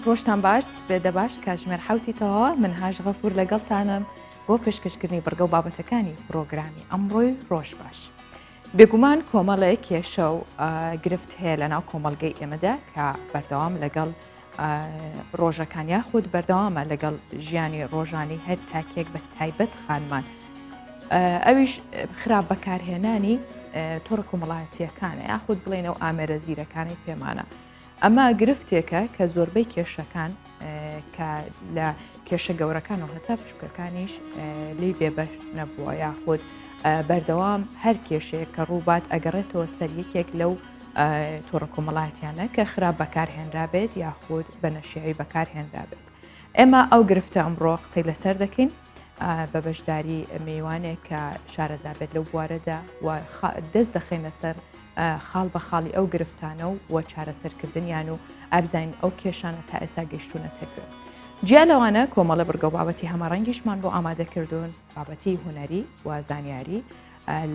ڕۆژتان باش سپێدە باش کاتژمێر حوتی تەواوە من هاژ غەفور لەگەڵتانم بۆ پێشکەشکردنی بڕگە و بابەتەکانی پرۆگرامی ئەمڕۆی ڕۆژ باش. بێگومان کۆمەڵێک کێشە و گرفت هەیە لە ناو کۆمەڵگەی ئێمەدا کە بەردەوام لەگەڵ ڕۆژەکان یاخود بەردەوامە لەگەڵ ژیانی ڕۆژانی هەر تاکێک بە تایبەت خانمان. ئەویش خراپ بەکارهێنانی تۆڕە کۆمەڵایەتیەکانە یاخود بڵێنەوە ئامێرە زیرەکانی پێمانە. ئەمە گرفتێکە کە زۆربەی کێشەکان کە لە کێشە گەورەکان و هەتا بچووکەکانیش لی بێبەش نەبووە یاخود بەردەوام هەر کێشەیە کە ڕووبات ئەگەڕێتەوە سەر یەکێک لەو تۆڕە کۆمەڵایەتیانە کە خراپ بەکارهێنرابێت یاخود بە نەشیاوی بەکارهێنرابێت. ئێمە ئەو گرفتە ئەمڕۆ قسەی لەسەر دەکەین بە بەشداری میوانێک کە شارەزا بێت لەو بوارەدا و دەست دەخەینە سەر خاڵ بە خاڵی ئەو گرفتانە و و چارەسەرکردنیان و ئابزانین ئەو کێشانە تا ئێستا گەیشتوونەتە کوێ. جیا لەوانە کۆمەڵە بڕگە و بابەتی هەمەڕەنگیشمان بۆ ئامادەکردوون بابەتی هونەری و زانیاری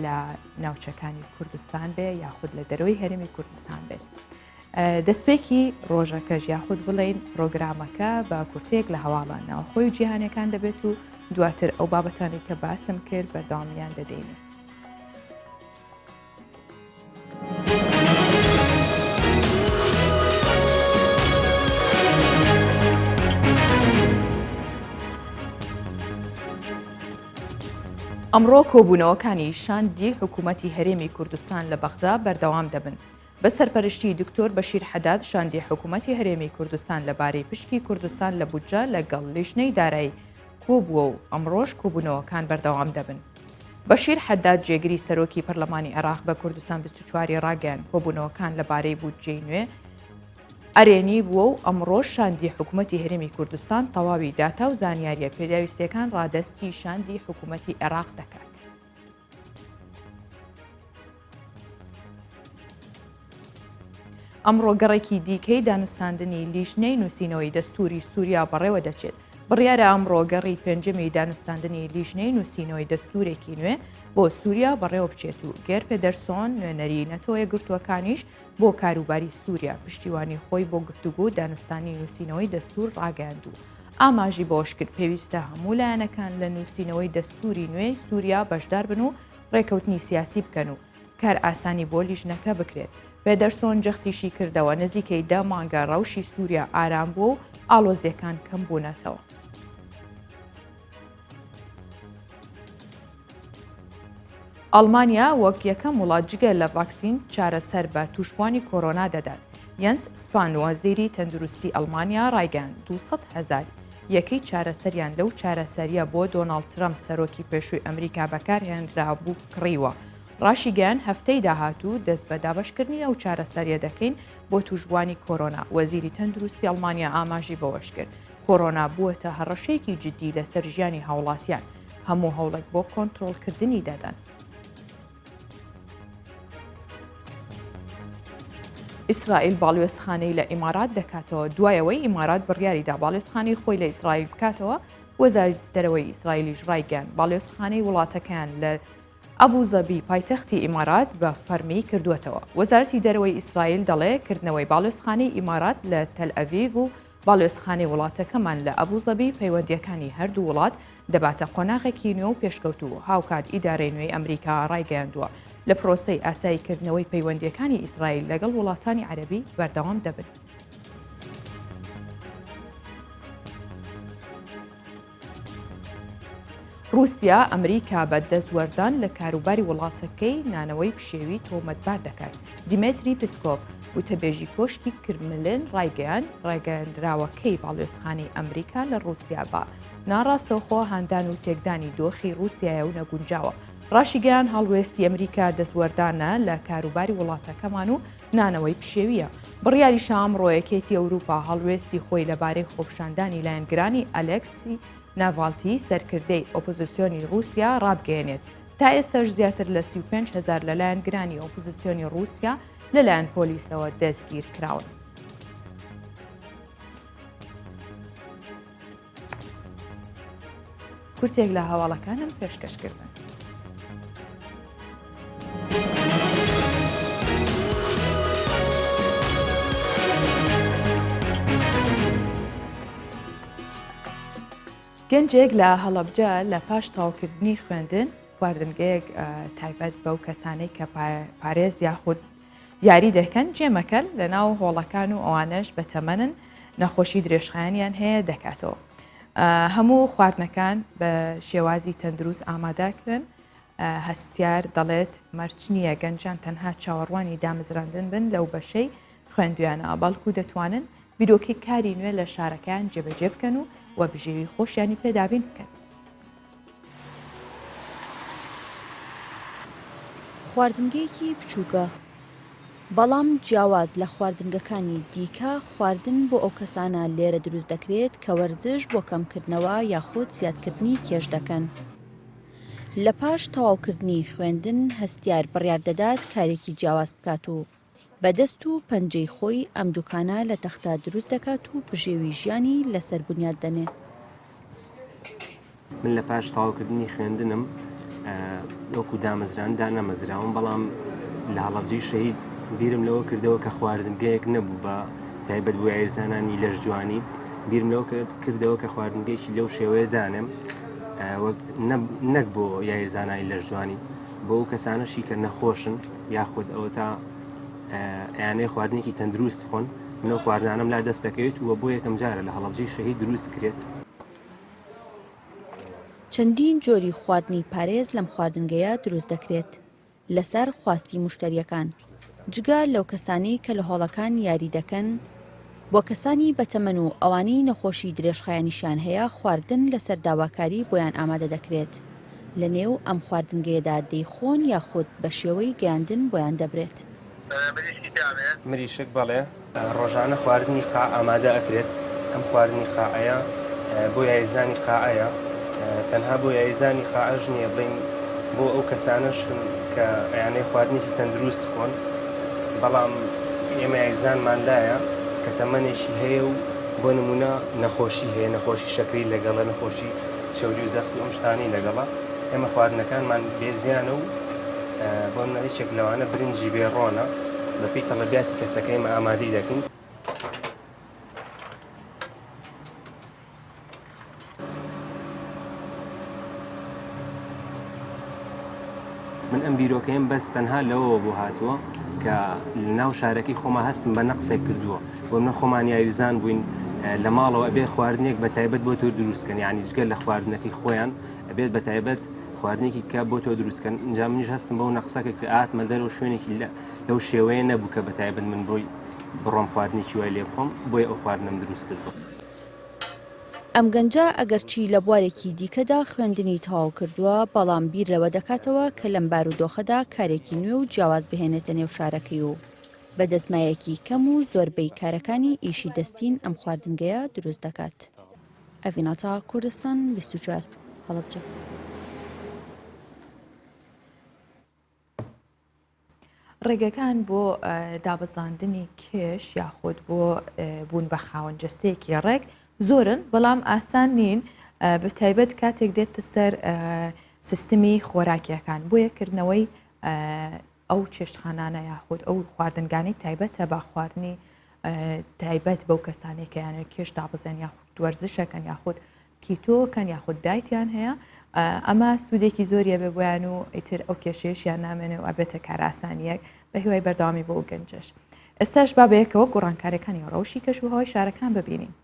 لە ناوچەکانی کوردستان بێ یاخود لە دەرەوەی هەرێمی کوردستان بێت. دەستپێکی ڕۆژەکەش یاخود بڵێین پرۆگرامەکە بە کورتەیەک لە هەواڵە ناوخۆی و جیهانیەکان دەبێت و دواتر ئەو بابەتانەی کە باسم کرد بەردەوامیان دەدەین. ئەمڕۆ کۆبوونەوەکانی شاندی حکوومەتی هەرێمی کوردستان لە بەغدا بەردەوام دەبن. بە سەرپەرشتی دکتۆر بەشیر حەداد شاندی حکوومەتی هەرێمی کوردستان لەبارەی پشکی کوردستان لە بودجە لەگەڵ لیژنەی دارایی کۆبووە و ئەمڕۆش کۆبوونەوەکان بەردەوام دەبن. بەشیر حەداد جێگری سەرۆکی پەرلەمانی عێراق بە کوردستان 24 ی ڕاگەیاند کۆبوونەوەکان لەبارەی بودجەی نوێ ئەرێنی بووە و ئەمڕۆش شاندی حکوومەتی هەرێمی کوردستان تەواوی داتا و زانیارییە پێداویستییەکان ڕادەستی شاندی حکوومەتی عێراق دەکات. ئەمڕۆ گەڕێکی دیکەی دانوستاندنی لیژنەی نووسینەوەی دەستوری سووریا بەڕێوە دەچێت. بڕیارە ئەمڕۆ گەڕی پێنجەمی دانوستاندنی لیژنەی نووسینەوەی دەستورێکی نوێ بۆ سووریا بەڕێوە بچێت و گێر پێدەرسۆن نوێنەری نەتەوە یەکگرتووەکانیش بۆ کاروباری سووریا پشتیوانی خۆی بۆ گفتوگۆ و دانوستانی نووسینەوەی دەستور ڕاگەیاند و ئاماژی بەوەشکرد، پێویستە هەموو لایەنەکان لە نووسینەوەی دەستووری نوێی سووریا بەشدار بن و ڕێکەوتنی سیاسی بکەن و کارئاسانی بۆ لیژنەکە بکرێت. پێدەرسۆن جەختیشی کردەوە، نزیکەی دە مانگە ڕەوشی سووریا ئارام بووە و ئاڵۆزییەکان کەمبوونەتەوە. ئەڵمانیا وەک یەکەم وڵات جگە لە ڤاکسین چارەسەر بە تووشبووانی کۆرۆنا دەدات. یەنس سپان وەزیری تەندروستی ئەڵمانیا ڕایگەیاند 200 هەزار یەکەی چارەسەریان لەو چارەسەریە بۆ دۆناڵد ترەمپ سەرۆکی پێشووی ئەمریکا بەکارهێنرابوو کڕیوە. ڕاشیگەیاند هەفتەی داهاتوو دەست بە دابەشکردنی ئەو چارەسەریە دەکەین بۆ تووشبووانی کۆرۆنا. وەزیری تەندروستی ئەڵمانیا ئاماژەی بەوەشکرد کۆرۆنا بووەتە هەڕەشەیەکی جددی لەسەر ژیانی هاوڵاتیان، هەموو هەوڵێک بۆ کۆنترۆڵکردنی دەدەن. ئیسرائیل باڵیۆزخانەی لە ئیمارات دەکاتەوە دوای ئەوەی ئیمارات بڕیاریدا باڵیۆزخانەی خۆی لە ئیسرائیل بکاتەوە، وەزارەتی دەرەوەی ئیسرائیلیش ڕایگەیاند باڵیۆزخانەی وڵاتەکەیان لە ئەبوزەبی پایتەختی ئیمارات بە فەرمی کردووەتەوە. وەزارەتی دەرەوەی ئیسرائیل دەڵێ کردنەوەی باڵیۆزخانەی ئیمارات لە تەلئەڤیڤ و باڵیۆزخانەی وڵاتەکەمان لە ئەبوزەبی پەیوەندییەکانی هەردوو وڵات دەباتە قۆناغێکی نوێ و پێشکەوتوو، هاوکات ئیدارەی نوێی ئەمریکا ڕایگەیاندووە لە پرۆسەی ئاساییکردنەوەی پەیوەندییەکانی ئیسرائیل لەگەڵ وڵاتانی عەرەبی بەردەوام دەبن. ڕووسیا ئەمریکا بە دەستوەردان لە کاروباری وڵاتەکەی نانەوەی پشێوی تۆمەتبار دەکات. دیمێتری پسکۆڤ، وتەبێژی کۆشکی کرملن ڕایگەیاند، ڕاگەیەندراوەکەی باڵیۆزخانەی ئەمریکا لە ڕووسیا بە ناڕاستەوخۆ هاندان و تێکدانی دۆخی ڕووسیایە و نەگونجاوە. ڕاشیگەیاند، هەڵوێستی ئەمریکا دەستوەردانە لە کاروباری وڵاتەکەمان و نانەوەی پشێوییە. بڕیاریشە ئەمڕۆ یەکێتی ئەوروپا هەڵوێستی خۆی لەبارەی خۆپیشاندانی لایەنگرانی ئەلێکسی ناڤالتی سەرکردەی ئۆپۆزسیۆنی ڕووسیا ڕابگەیەنێت. تا ئێستاش زیاتر لە 35 هەزار لە لایەنگرانی ئۆپۆزسیۆنی ڕووسیا لەلایەن پۆلیسەوە دەستگیرکراون. کورتێک لە هەواڵەکانم پێشکەش کردن. گەنجێک لە هەڵەبجە لە پاش تەواوکردنی خوێندن خواردنگەیەک تایبەت بەو کەسانەی کە پارێز یاخود یاری دەکەن جێمەکەن لە ناو هۆڵەکان و ئەوانەش بە تەمەنن نەخۆشی درێژخایەنیان هەیە دەکاتەوە. هەموو خواردنەکان بە شێوازی تەندروست ئامادەکرن هەستیار دەڵێت مەرج نییە گەنجان تەنها چاوەڕوانی دامەزراندن بن لەو بەشەی خوێندویانە بەڵکو دەتوانن بیرۆکەی کاری نوێ لە شارەکەیان جێبەجێ بکەن و و بژێوی خۆشیانی پێ دابین بکەن. خواردنگەیەکی بچووکە، بەڵام جیاواز لە خواردنگەکانی دیکە خواردن بۆ ئەو کەسانە لێرە دروست دەکرێت کە وەرزش بۆ کەمکردنەوە یاخود زیادکردنی کێش دەکەن. لە پاش تەواوکردنی خوێندن هەستیار بڕیار دەدات کارێکی جیاواز بکات و بە دەست و پەنجەی خۆی ئەم دوکانە لە تەختە دروست دەکات و بژێوی ژیانی لەسەر بنیات دەنێ. من لە پاش تەواوکردنی خوێندنم وەکو دامەزران دانەمەزراوم، بەڵام لە هەڵەبجەی شەهید بیرم لەوە کردەوە کە خواردنگەیەک نەبوو بە تایبەت بۆ یاریزانانی لەشجوانی، بیرم لەوە کردەوە کە خواردنگەیەکی لەو شێوەیە دانێم نەک بۆ یاریزانانی لەشجوانی، بۆ ئەو کەسانەشی کە نەخۆشن یاخود ئەوەتا ئەیانەوێت خواردنێکی تەندروست بخۆن، من ئەو خواردنانەم لا دەست دەکەوێت و بۆ یەکەم جارە لە هەڵەبجەی شەهید دروست کرێت. چەندین جۆری خواردنی پارێز لەم خواردنگەیە دروست دەکرێت لەسەر خواستی موشتەریەکان، جگە لەو کەسانەی کە لە هۆڵەکان یاری دەکەن، بۆ کەسانی بەتەمەن و ئەوانەی نەخۆشی درێژخایەنیشیان هەیە خواردن لەسەر داواکاری بۆیان ئامادە دەکرێت، لە نێو ئەم خواردنگەیەدا دەیخۆن یاخود بە شێوەی گەیاندن بۆیان دەبرێت. مریشکی تیابێ؟ مریشک بەڵێ. ڕۆژانە خواردنی قاع ئامادە ئەکرێت، ئەم خواردنی قاعەیە بۆ یاریزانی قاعەیە، تەنها بۆ یاریزانی قاعەش نییە، بڵێین بۆ ئەو کەسانەشن کە ئەیانەوێت خواردنێکی تەندروست بخۆن، بەڵام ئێمە یاریزانمان لایە کە تەمەنێکی هەیە و بۆ نموونە نەخۆشی هەیە، نەخۆشی شەکرەی لەگەڵە، نەخۆشی چەوری و زەخت و ئەم شتانەی لەگەڵە، ئێمە خواردنەکانمان بێ زیانە و بۆ نمونە یەکێک لەوانە برنجی بێ ڕۆنە، بەپێی تەڵەبیاتی کەسەکە ئێمە ئامادەی دەکەین. من ئەم بیرۆکەیەم بەس تەنها لەوەوە بۆ هاتووە کە لەناو شارەکەی خۆما هەستم بە نەقسێک کردووە بۆ منە خۆمان یاریزان بووین لە ماڵەوە ئەبێ خواردنێک بە تایبەت بۆ تۆ دروستکەن یعنی جگە لە خواردنەکەی خۆیان ئەبێت بە تایبەت خواردنێکی کە بۆ تۆ دروستکەن اینجا منیش هەستم بەو نەقسەکە کە ئاتمە دەرەوە شوێنێکی لەو شێوەیە نەبوو کە بە تایبەت من بۆی بڕۆم خواردنێکی وای لێ بخۆم بۆیە ئەو خواردنەم دروست کردووە. ئەم گەنجە ئەگەرچی لە بوارێکی دیکەدا خوێندنی تەواو کردووە، بەڵام بیر لەوە دەکاتەوە کە لەم بارودۆخەدا کارێکی نوێ و جیاواز بهێنێتە نێو شارەکەی و بە دەستمایەکی کەم و زۆربەی کارەکانی ئیشی دەستین ئەم خواردنگەیە دروست دەکات. ئەڤین عەتا، کوردستان 24، هەڵەبجە. ڕێگەکان بۆ دابەزاندنی کێش یاخود بۆ بوون بە خاوەن جەستەیەکی ڕێک زۆرن بەڵام ئاسان نین بە تایبەت کاتێک دێتە سەر سیستمی خۆراکیەکان بۆیە کردنەوەی ئەو چێشتخانانە یاخود ئەو خواردنگانەی تایبەتە بە خواردنی تایبەت بەو کەسانێک کە یانەوێت کێش دابەزێن یاخود وەرزشەکەن یاخود کیتۆکەن یاخود دایتیان هەیە ئەمە سوودێکی زۆریە بێ بۆیان و ئیتر ئەو کێشەیەشیان نامێنێ و ئەبێتە کارئاسانیەک بە هیوای بەردەوامی بۆ گەنجەش ئێستاش با بەیەکەوە گۆڕانکاریەکانی ڕەوشی کەش و هەوای شارەکان ببینین.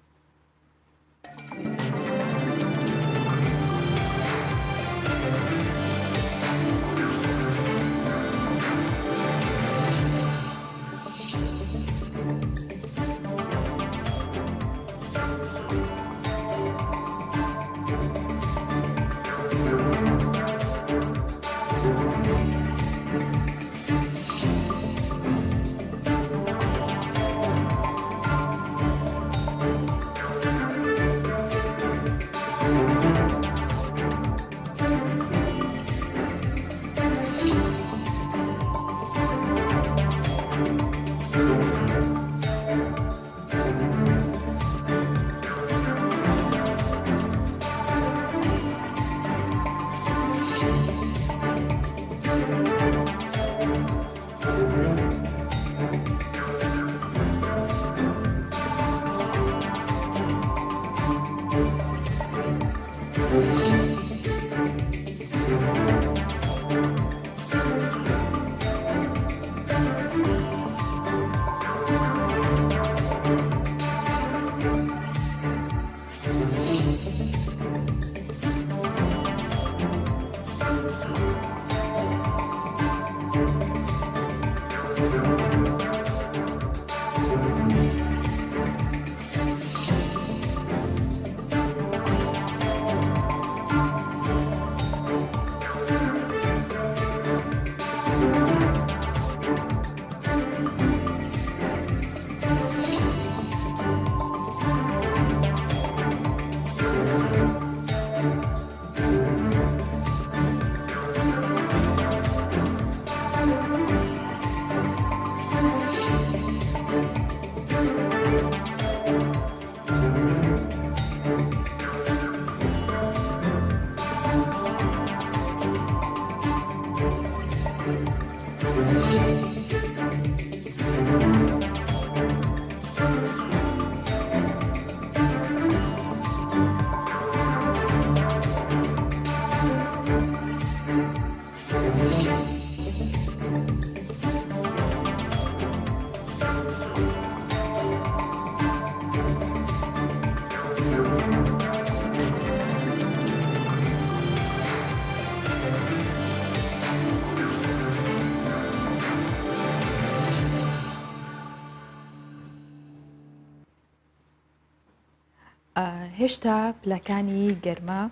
هێشتا پلەکانی گەرما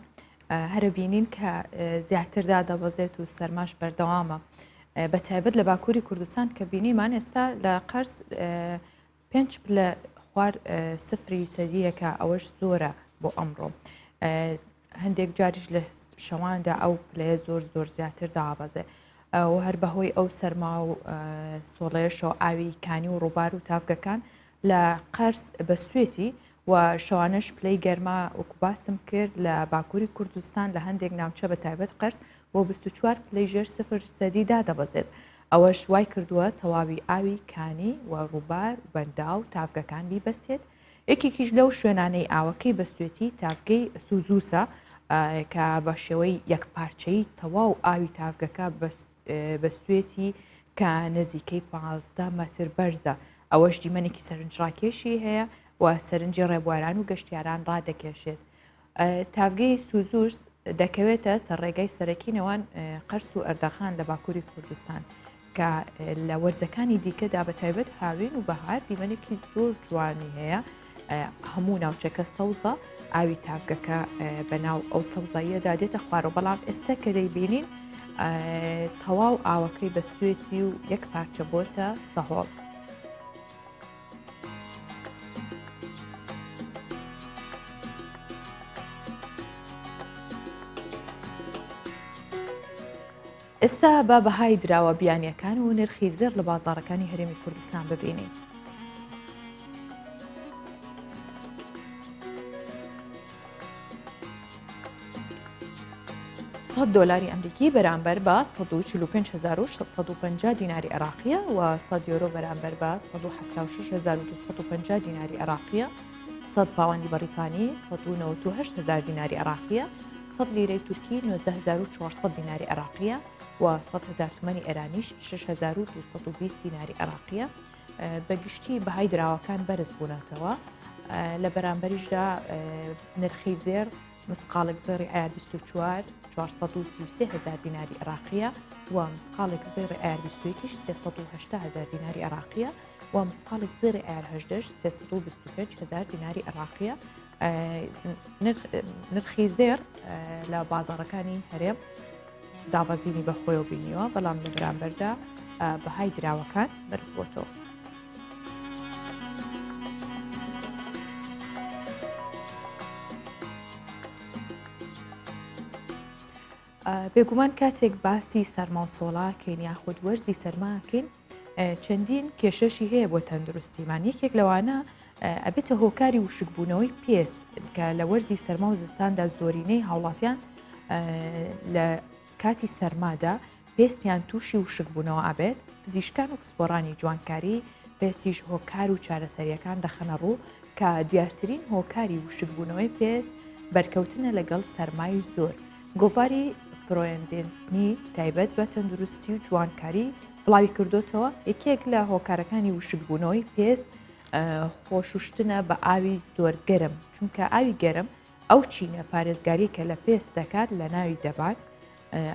هەرە بینین کە زیاتر دادەبەزێت و سەرماش بەردەوامە بە تایبەت لە باکووری کوردستان کە بینیمان ئێستا لە قەرز پێنج پلە خوار سفری سەدیەکە ئەوەش زۆرە بۆ ئەمڕۆ هەندێک جاریش لە شەواندا ئەو پلەیە زۆر زۆر زیاتر دابەزێ و هەر بەهۆی ئەو سەرما و سۆڵەیەشەوە ئاوی کانی و ڕووبار و تاڤگەکان لە قەرس بەستوێتی و شەوانەش پلەی گەرما وەکو باسم کرد لە باکووری کوردستان لە هەندێک ناوچە بە تایبەت قەرس بۆ 24 پلەی ژێر سفر سەدی دادەبەزێت. ئەوەش وای کردووە تەواوی ئاوی کانی و ڕووبار و بەنداو و تاڤگەکان بیبەستێت. یەکێکیش لەو شوێنانەی ئاوەکەی بەستوێتی تاڤگەی سوزوسە کە بە شێوەی یەکپارچەیی تەواو ئاوی تاڤگەکە بەستوێتی کە نزیکەی 15 مەتر بەرزە، ئەوەش دیمەنێکی سەرنجڕاکێشی هەیە و سەرنجی ڕێبواران و گەشتیاران ڕادەکێشێت. تاڤگەی سوزوس دەکەوێتە سەر ڕێگای سەرەکی نێوان قەرس و ئەردەخان لە باکووری کوردستان کە لە وەرزەکانی دیکەدا بە تایبەت هاوین و بەهار دیمەنێکی زۆر جوانی هەیە هەموو ناوچەکە سەوزە ئاوی تاڤگەکە بەناو ئەو سەوزاییەدا دێتە خوارەوە بەڵام ئێستا کە دەیبینین تەواو ئاوەکەی بەستێتی و یەک پارچە بۆتە سەهۆڵ. ئێستا با بەهای دراوە بیانیەکان و نرخی زێڕ لە بازاڕەکانی هەرێمی کوردستان ببینین. دۆلاری ئەمریکی بەرامبەر بە 145650 دیناری عێراقیە و 100 یۆرۆ بەرامبەر بە 176250 دیناری عێراقیە 100 پاوەندی بەڕیتانی 197000 دیناری عێراقیە 100 لیرەی تورکی 19400 دیناری عێراقیە و 100 هزار تمەنی ئێرانیش 6220 دیناری عێراقیە بە گشتی بەهای دراوەکان بەرز بوونەتەوە لە بەرامبەریشدا نرخی زێر مسقاڵێک زێڕی عیار 24 433 هزار دیناری عێراقیە و مسقاڵێک زێڕی عیار 21 380 هزار دیناری عێراقیە و مسقاڵێک زێڕی عیار 18 325 هزار دیناری عێراقیە نرخی زێر لە بازاڕەکانی هەرێم دابەزینی بەخۆیەوە بینیوە بەڵام لە بەرامبەردا بەهای دراوەکان بەرزبووەتەوە. بێگومان کاتێک باسی سەرما و سۆڵاکەین یاخود وەرزی سەرماکەین چەندین کێشەشی هەیە بۆ تەندروستیمان یەکێک لەوانە ئەبێتە هۆکاری وشکبوونەوەی پێست کە لە وەرزی سەرما و زستاندا زۆرینەی هاوڵاتیان لە کاتی سەرمادا پێستیان تووشی وشکبوونەوە ئەبێت پزیشکان و پسپۆڕانی جوانکاری پێستیش هۆکار و چارەسەریەکان دەخەنە ڕوو کە دیارترین هۆکاری وشکبوونەوەی پێست بەرکەوتنە لەگەڵ سەرمای زۆر گۆڤاری فرۆیندنی تایبەت بە تەندروستی و جوانکاری بڵاوی کردوتەوە یەکێک لە هۆکارەکانی وشکبوونەوەی پێست خۆشوشتنە بە ئاوی زۆر گەرم چونکە ئاوی گەرم ئەو چینە پارێزگاری کە لە پێست دەکات لە ناوی دەبات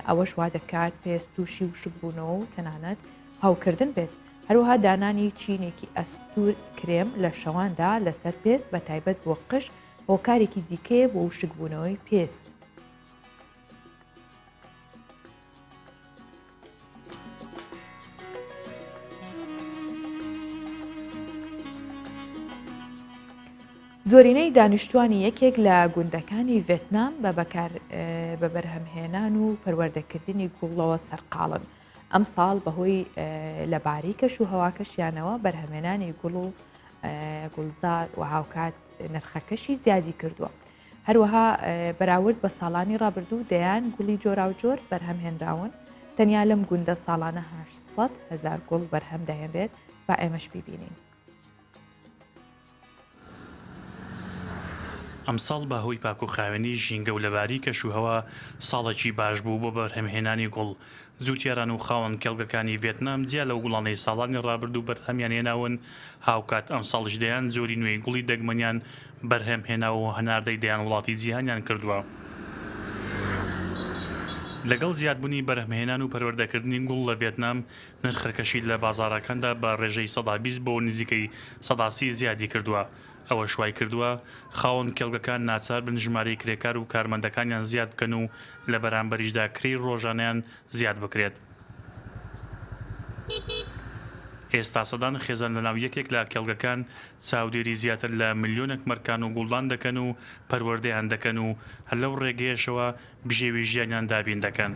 ئەوەش وا دەکات پێست تووشی وشکبوونەوە و تەنانەت هەوکردن بێت هەروەها دانانی چینێکی ئەستور کرێم لە شەواندا لەسەر پێست بە تایبەت بۆ قژ هۆکارێکی دیکەیە بۆ وشکبوونەوەی پێست. زۆرینەی دانیشتوانی یەکێک لە گوندەکانی ڤێتنام بە بەکار بە بەرهەمهێنان و پەروەردەکردنی گوڵەوە سەرقاڵن. ئەمساڵ بەهۆی لەباری کەش و هەواکەشیانەوە بەرهەمێنانی گوڵ و گوڵزار و هاوکات نرخەکەشی زیادی کردووە. هەروەها بەراورد بە ساڵانی ڕابردوو دەیان گوڵی جۆراوجۆر بەرهەم هێنراون، تەنیا لەم گوندە ساڵانە 800 هەزار گوڵ بەرهەم دەهێنرێت، با ئێمەش بیبینین. ئەمساڵ بە هۆی پاکوخاوێنی ژینگە و لەباری کەشوهەوا ساڵێکی باش بوو بۆ بەرهەمهێنانی گوڵ، جووتیاران و خاوەن کێڵگەکانی ڤێتنام جیا لەو گوڵانەی ساڵانی ڕابردوو بەرهەمیان هێناون، هاوکات ئەمساڵیش دەیان جۆری نوێی گوڵی دەگمەنیان بەرهەم هێناوە و هەناردەی دەیان وڵاتی جیهانیان کردووە. لەگەڵ زیادبوونی بەرهەمهێنان و پەروەردەکردنی گوڵ لە ڤێتنام، نرخەکەشی لە بازاڕەکاندا بە ڕێژەی 20% بۆ نزیکەی 30% زیادی کردووە. ئەوەش وایکردووە خاوەن کێڵگەکان ناچار بن ژمارەی کرێکار و کارمەندەکانیان زیاد بکەن و لە بەرامبەریشدا کرێی ڕۆژانەیان زیاد بکرێت. ئێستا سەدان خێزان لەناو یەکێک لە کێڵگەکان چاودێری زیاتر لە ملیۆنێک مەرکان و گوڵدان دەکەن و پەروەردەیان دەکەن و هەر لەو ڕێگەیەشەوە بژێوی ژیانیان دابین دەکەن.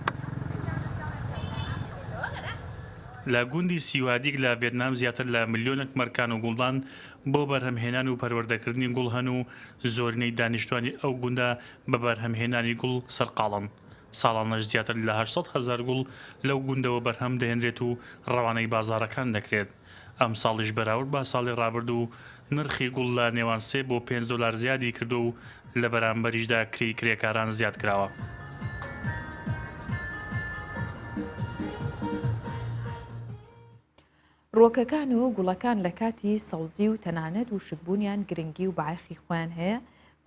لە گوندی سیوادیک لە ڤێتنام زیاتر لە ملیۆنێک مەرکان و گوڵدان بۆ بەرهەمهێنان و پەروەردەکردنی گوڵ هەن و زۆرینەی دانیشتوانی ئەو گوندە بە بەرهەمهێنانی گوڵ سەرقاڵن. ساڵانەش زیاتر لە 800,000 گوڵ لەو گوندەوە بەرهەم دەهێنرێت و ڕەوانەی بازاڕەکان دەکرێت. ئەمساڵیش بەراورد بە ساڵی ڕابردوو نرخی گوڵ لە نێوان سێ بۆ پێنج دۆلار زیادی کردووە و لە بەرامبەریشدا کرێی کرێکاران زیاد کراوە. ڕووەکەکان و گوڵەکان لە کاتی سەوزی و تەنانەت وشکبوونیان گرنگی و بایەخی خۆیان هەیە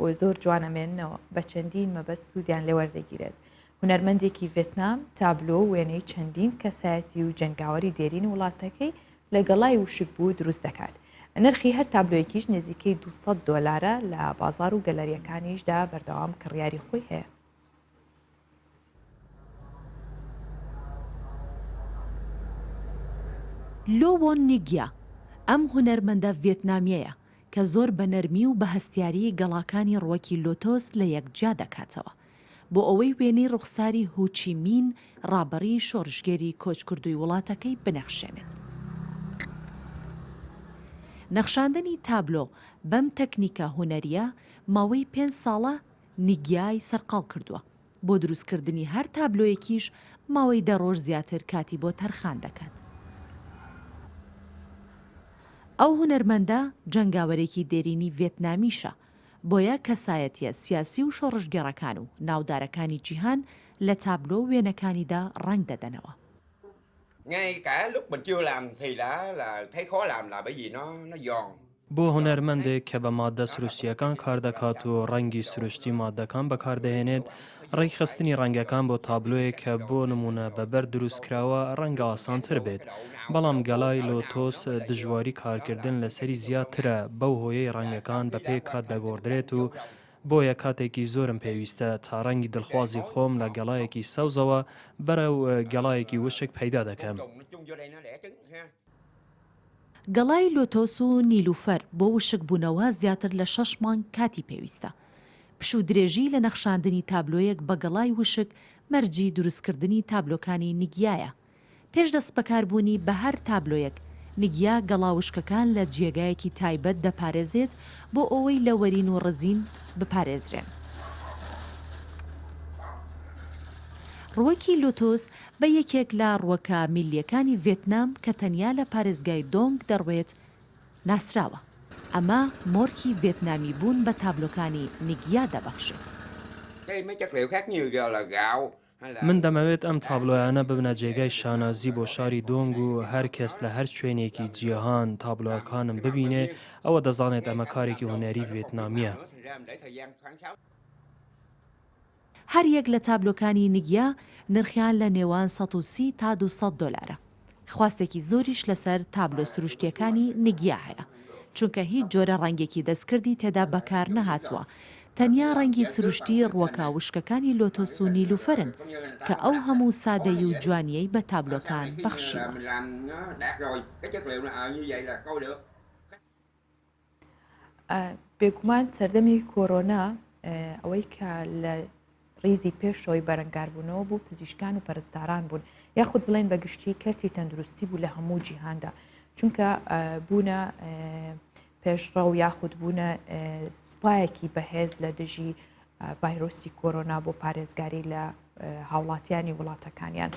و زۆر جوان ئەمێننەوە، بە چەندین مەبەست سوودیان لێ وەردەگیرێت. هونەرمەندێکی ڤێتنام تابلۆ و وێنەی چەندین کەسایەتی و جەنگاوەری دێرینی وڵاتەکەی لە گەڵای وشکبوو دروست دەکات. نرخی هەر تابلۆیەکیش نزیکەی 200 دۆلارە، لە بازاڕ و گەلەرییەکانیشدا بەردەوام کڕیاری خۆی هەیە. لۆ وۆن نیگیا، ئەم هونەرمەندە ڤێتنامییەیە کە زۆر بە نەرمی و بە هەستیاری گەڵاکانی ڕووەکی لۆتۆس لە یەک جیا دەکاتەوە بۆ ئەوەی وێنەی ڕوخساری هوچی مین ڕابەڕی شۆڕشگێری کۆچکردووی وڵاتەکەی بنەخشێنێت. نەخشاندنی تابلۆ بەم تەکنیکە هونەرییە ماوەی پێنج ساڵە نیگیای سەرقاڵ کردووە، بۆ دروستکردنی هەر تابلۆیەکیش ماوەی دە ڕۆژ زیاتر کاتی بۆ تەرخان دەکات. ئەو هونەرمەندە جەنگاوەرێکی دێرینی ڤێتنامیشە، بۆیە کەسایەتییە سیاسی و شۆڕشگێڕەکان و ناودارەکانی جیهان لە تابلۆ و وێنەکانیدا ڕەنگ دەدەنەوە. بۆ هونەرمەندێک کە بە ماددە سروشتییەکان کار دەکات و ڕەنگی سروشتی ماددەکان بەکاردەهێنێت، ڕێکخستنی ڕەنگەکان بۆ تابلۆیەک کە بۆ نموونە بە بەرد دروستکراوە ڕەنگە ئاسانتر بێت، بەڵام گەڵای لۆتۆس دژواری کارکردن لەسەری زیاترە بەو هۆیەی ڕەنگەکان بەپێی کات دەگۆڕدرێت و بۆیە کاتێکی زۆرم پێویستە تا ڕەنگی دڵخوازی خۆم لە گەڵایەکی سەوزەوە بەرەو گەڵایەکی وشک پەیدا دەکەم. گەڵای لۆتۆس و نیلوفەر بۆ وشکبوونەوە زیاتر لە شەش مانگ کاتی پێویستە. پشوو درێژی لە نەخشاندنی تابلۆیەک بە گەڵای وشک مەرجی دروستکردنی تابلۆکانی نگیایە. پێش دەستبەکاربوونی بە هەر تابلۆیەک، نگیا گەڵا وشکەکان لە جێگایەکی تایبەت دەپارێزێت بۆ ئەوەی لە وەرین و ڕزین بپارێزرێن. ڕووەکی لۆتۆس بە یەکێک لە ڕووەکە میللیەکانی ڤێتنام کە تەنیا لە پارێزگای دۆنگ دەڕوێت ناسراوە. ئەمە مۆرکی ڤێتنامی بوون بە تابلۆکانی نگیا دەبەخشێت. من دەمەوێت ئەم تابلۆیانە ببنە جێگای شانازی بۆ شاری دۆنگ و هەر کەس لە هەر شوێنێکی جیهان تابلۆکانم ببینێ ئەوە دەزانێت ئەمە کارێکی هونەری ڤێتنامییە. هەر یەک لە تابلۆکانی نگیا نرخیان لە نێوان 130 تا 200 دۆلارە. خواستێکی زۆریش لەسەر تابلۆ سروشتییەکانی نگیا هەیە، چونکە هیچ جۆرە ڕەنگێکی دەستکردی تێدا بەکار نەهاتووە، تەنیا ڕەنگی سروشتی ڕووەکە وشکەکانی لۆتۆس و نیلوفەرن کە ئەو هەموو سادەیی و جوانییەی بە تابلۆکان بەخشیوە. بێگومان سەردەمی کۆرۆنا ئەوەی کە لە ڕیزی پێشەوەی بەرەنگاربوونەوە بوو پزیشکان و پەرستاران بوون یاخود بڵێن بە گشتی کەرتی تەندروستی بوو لە هەموو جیهاندا چونکە بوونە پێشڕەو یاخود بوونە سوپایەکی بەهێز لە دژی ڤایرۆسی کۆرۆنا بۆ پارێزگاری لە هاوڵاتیانی وڵاتەکانیان.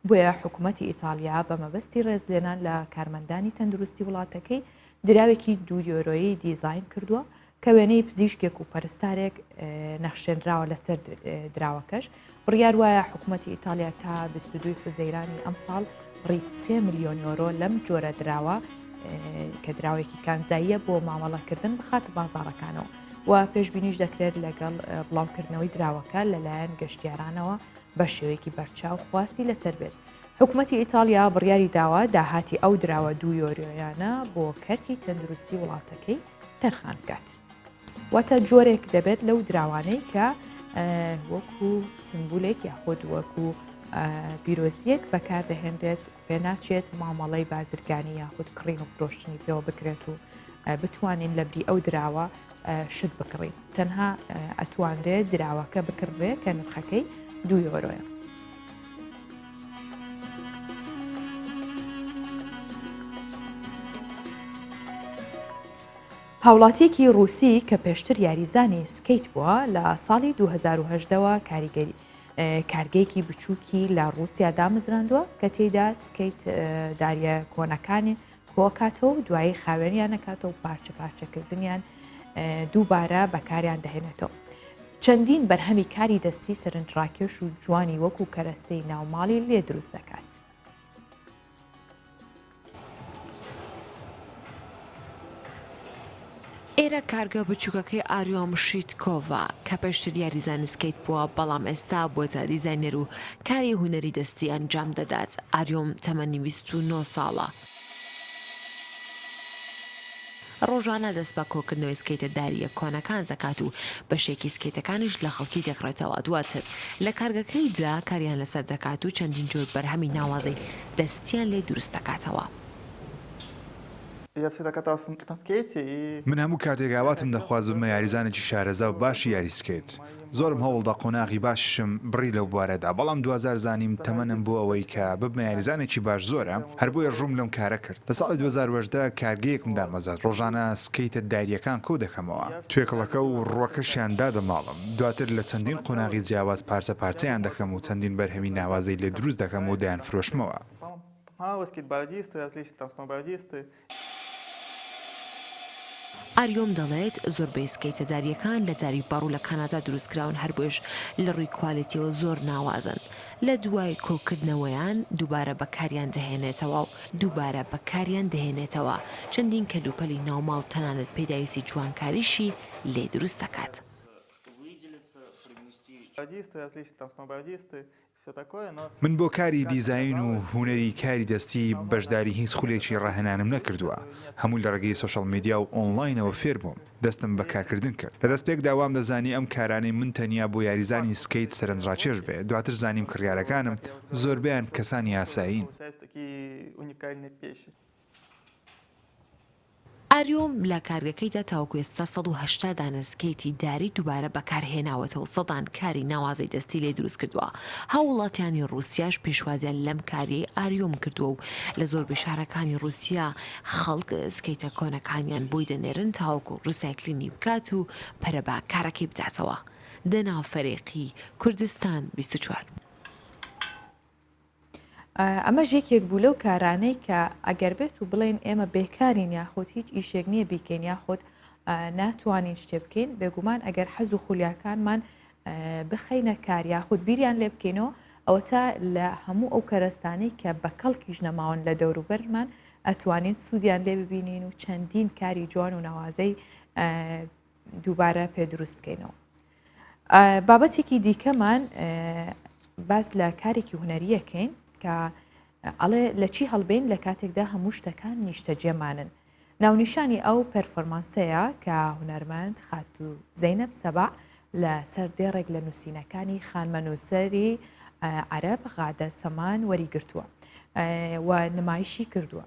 بۆیە حکوومەتی ئیتاڵیا بە مەبەستی ڕێزلێنان لە کارمەندانی تەندروستی وڵاتەکەی دراوێکی دوو یۆرۆیی دیزاین کردووە کە وێنەی پزیشکێک و پەرستارێک نەخشێنراوە لەسەر دراوەکەش بڕیار وایە حکوومەتی ئیتالیا تا 22 حوزەیرانی ئەمساڵ بڕی 3 ملیۆن یۆرۆ لەم جۆرە دراوە کە دراوێکی کانزاییە بۆ مامەڵەکردن بخاتە بازاڕەکانەوە و پێشبینیش دەکرێت لەگەڵ بڵاوکردنەوەی دراوەکە لەلایەن گەشتیارانەوە بە شێوەیەکی بەرچاو خواستی لەسەر بێت. حکومەتی ئیتاڵیا بڕیاری داوە داهاتی ئەو دراوە دوو یۆرۆیانە بۆ کەرتی تەندروستی وڵاتەکەی تەرخان بکات. واتە جۆرێک دەبێت لەو دراوانەی کە وەکو سمبولێک یاخود وەکو پیرۆزیەک بەکاردەهێنرێت پێناچێت مامەڵەی بازرگانی یاخود کڕین و فرۆشتنی پێوە بکرێت و بتوانین لەبری ئەو دراوە شت بکڕین تەنها ئەتوانرێت دراوەکە بکڕێ کە نرخەکەی دو یۆرۆیە. هاوڵاتیەکی ڕووسی کە پێشتر یاریزانی سکەیت بووە لە ساڵی 2010ەوە کاریگەری کارگەیەکی بچووکی لە ڕووسیا دامەزراندووە کە تێیدا سکەیت داریە کۆنەکانی کۆکاتەوە و دوایی خاوێنیان نەکاتەوە و پارچە پارچەکردنیان دووبارە بەکاریان دەهێنێتەوە. چەندین بەرهەمی کاری دەستی سەرنجڕاکێش و جوانی وەکو کەرەستەی ناوماڵی لێ دروست دەکات. ئێرە کارگە بچووکەکەی ئاریۆم شیتکۆڤە، کە پێشتر یاریزانی سکەیت بووە، بەڵام ئێستا بووەتە دیزاینەر و کاری هونەری دەستی ئەنجام دەدات. ئاریۆم تەمەنی 29 ساڵە. ڕۆژانە دەست بە کۆکردنەوەی سکەیتە دارییە کۆنەکان دەکات و بەشێکی سکەیتەکانیش لە خەڵکی دەکڕێتەوە، دواتر لە کارگەکەیدا کاریان لەسەر دەکات و چەندین جۆر بەرهەمی ناوازەی دەستیان لێ دروست دەکاتەوە. من هەموو کاتێک ئاواتم دەخواست ببمە یاریزانێکی شارەزا و باشی یاری سکەیت. زۆرم هەوڵدا قۆناغی باشیشم بڕی لەو بوارەدا، بەڵام دواجار زانیم تەمەنم بۆ ئەوەی کە ببمە یاریزانێکی باش زۆرە، هەر بۆیە ڕووم لەم کارە کرد. لە ساڵی 2018 کارگەیەکم دامەزراند، ڕۆژانە سکەیتە دارییەکان کۆ دەکەمەوە، توێکڵەکە و ڕووەکەشیان دادەماڵم، دواتر لە چەندین قۆناغی جیاواز پارچە پارچەیان دەکەم و چەندین بەرهەمی ناوازەی لێ دروست دەکەم و دەیانفرۆشمەوە. ئاریۆم دەڵێت، زۆربەی سکەیتە دارییەکان لە داری بەڕوو لە کانادا دروستکراون، هەر بۆیەش لە ڕووی کوالێتییەوە زۆر ناوازەن. لە دوای کۆکردنەوەیان دووبارە بەکاریان دەهێنێتەوە و دووبارە بەکاریان دەهێنێتەوە، چەندین کەلوپەلی ناوماڵ و تەنانەت پێداویستی جوانکاریشی لێ دروست دەکات. من بۆ کاری دیزاین و هونەری کاری دەستی بەشداری هیچ خولێکی ڕاهێنانم نەکردووە، هەموو لە ڕێگەی سۆشیال میدیا و ئۆنلاینەوە فێر بووم، دەستم بە کارکردن کرد. لە دەستپێکدا وامدەزانی ئەم کارانەی من تەنیا بۆ یاریزانی سکەیت سەرنجڕاکێش بێ، دواتر زانیم کڕیارەکانم زۆربەیان کەسانی ئاسایین. ئاریۆم لە کارگەکەیدا تاوەکو ئێستا 180 دانە سکەیتی داری دووبارە بەکارهێناوەتەوە و سەدان کاری ناوازەی دەستی لێ دروستکردووە. هاووڵاتیانی ڕووسیاش پێشوازیان لەم کاریەی ئاریۆم کردووە و لە زۆربەی شارەکانی ڕووسیا خەڵک سکەیتە کۆنەکانیان بۆی دەنێرن تاوەکو ڕیسایکلینی بکات و پەرە بە کارەکەی بداتەوە. دەنا فەریقی، کوردستان 24. ئەمەش یەکێک بوو لەو کارانەی کە ئەگەر بێت و بڵێن ئێمە بێکارین یاخود هیچ ئیشێک نییە بیکەین یاخود ناتوانین شتێ بکەین بێگومان ئەگەر حەز و خولیاکانمان بخەینە کار یاخود بیریان لێ بکەینەوە ئەوەتا لە هەموو ئەو کەرەستانەی کە بە کەڵکیش نەماون لە دەوروبەرمان ئەتوانین سوودیان لێ ببینین و چەندین کاری جوان و ناوازەی دووبارە پێ دروست بکەینەوە. بابەتێکی دیکەمان باس لە کارێکی هونەریەکەین کە ئەڵێ لە چی هەڵبین لە کاتێکدا هەموو شتەکان نیشتەجێمانن. ناونیشانی ئەو پێرفۆرمانسەیە کە هونەرمەند خاتوو زەینەب سەباع لە سەر دێڕێک لە نووسینەکانی خانمە نووسەری عەرەب غادە سەمان وەریگرتووە و نمایشی کردووە.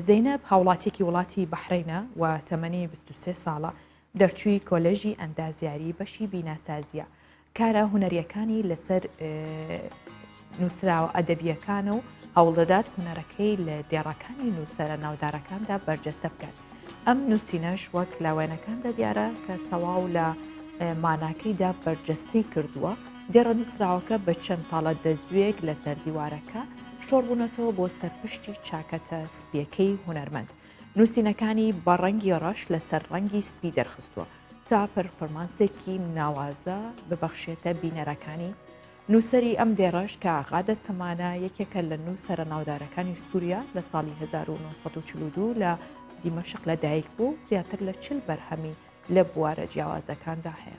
زەینەب هاوڵاتیەکی وڵاتی بەحرەینە و تەمەنی 23 ساڵە، دەرچووی کۆلێژی ئەندازیاری بەشی بیناسازییە. کارە هونەرییەکانی لەسەر نووسراوە ئەدەبییەکانە و هەوڵدەدات هونەرەکەی لە دێڕەکانی نووسەرە ناودارەکاندا بەرجەستە بکات. ئەم نووسینەش وەک لە وێنەکاندا دیارە کە تەواو لە ماناکەیدا بەرجەستەی کردووە. دێڕە نووسراوەکە بە چەند تاڵە دەزوویەک لەسەر دیوارەکە شۆڕبوونەتەوە بۆ سەر پشتی چاکەتە سپییەکەی هونەرمەند. نووسینەکانی بە ڕەنگی ڕەش لەسەر ڕەنگی سپی دەرخستووە تا پەرفۆرمانسێکی ناوازە ببەخشێتە بینەرەکانی. نووسەری ئەم دێڕەش کە غادە سەمانە یەکێکە لە نووسەرە ناودارەکانی سووریا لە ساڵی 1942 لە دیمەشق لەدایک بوو زیاتر لە 40 بەرهەمی لە بوارە جیاوازەکاندا هەیە.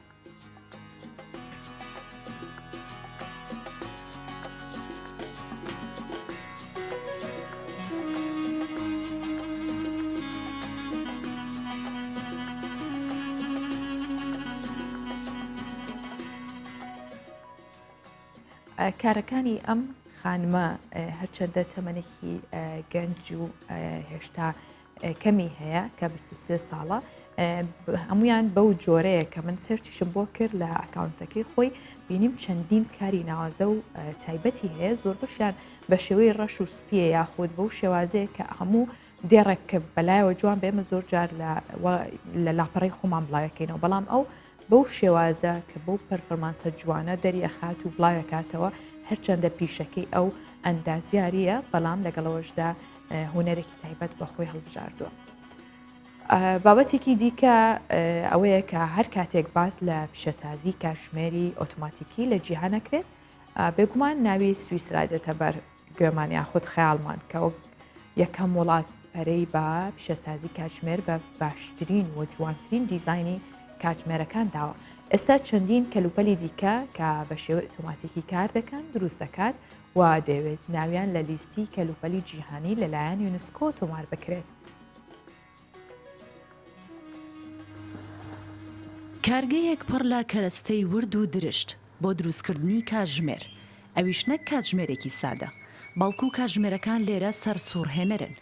کارەکانی ئەم خانمە هەرچەندە تەمەنێکی گەنج و هێشتا کەمی هەیە کە 23 ساڵە هەمویان بەو جۆرەیە کە من search یشم بۆ کرد لە ئەکاونتەکەی خۆی بینیم چەندین کاری ناوازە و تایبەتی هەیە زۆربەشیان بە شێوەی ڕەش و سپیە یاخود بەو شێوازەیە کە هەموو دێڕێک کە بەلایەوە جوان بێمە زۆر جار لە لاپەڕی خۆمان بڵاوەکەینەوە بەڵام ئەو بەو شێوازە کە بەو performance ە جوانە دەریەخات و بڵاوێکاتەوە هەرچەندە پیشەکەی ئەو ئەندازیاریە بەڵام لەگەڵەوەشدا هوەرێکی تایبەت بە خۆی هەڵبژاردووە. بابەتێکی دیکە ئەوەیە کە هەر کاتێک باس لە پیشەسازی کاتژمێری ئۆتۆماتیکی لە جیهانەکرێت بێگومان ناوی سویسرا دێتە بەر گوێمان یاخود خەیاڵمان کە وەک یەکەم وڵات پەرەی بە پیشەسازی کاتژمێر بە باشترین و جوانترین دیزاینی کاتژمێرەکان داوە. ئێستا چەندین کەلوپەلی دیکە کە بە شێوەی ئۆتۆماتیکی کار دەکەن دروست دەکات و دەیەوێت ناویان لە لیستی کەلوپەلی جیهانی لەلایەن یونسکۆ تۆمار بکرێت. کارگەیەک پڕ لە کەرەستەی ورد و درشت بۆ دروستکردنی کاتژمێر، ئەویش نەک کاتژمێرێکی سادە، بەڵکو کاتژمێرەکان لێرە سەرسوڕهێنەرن،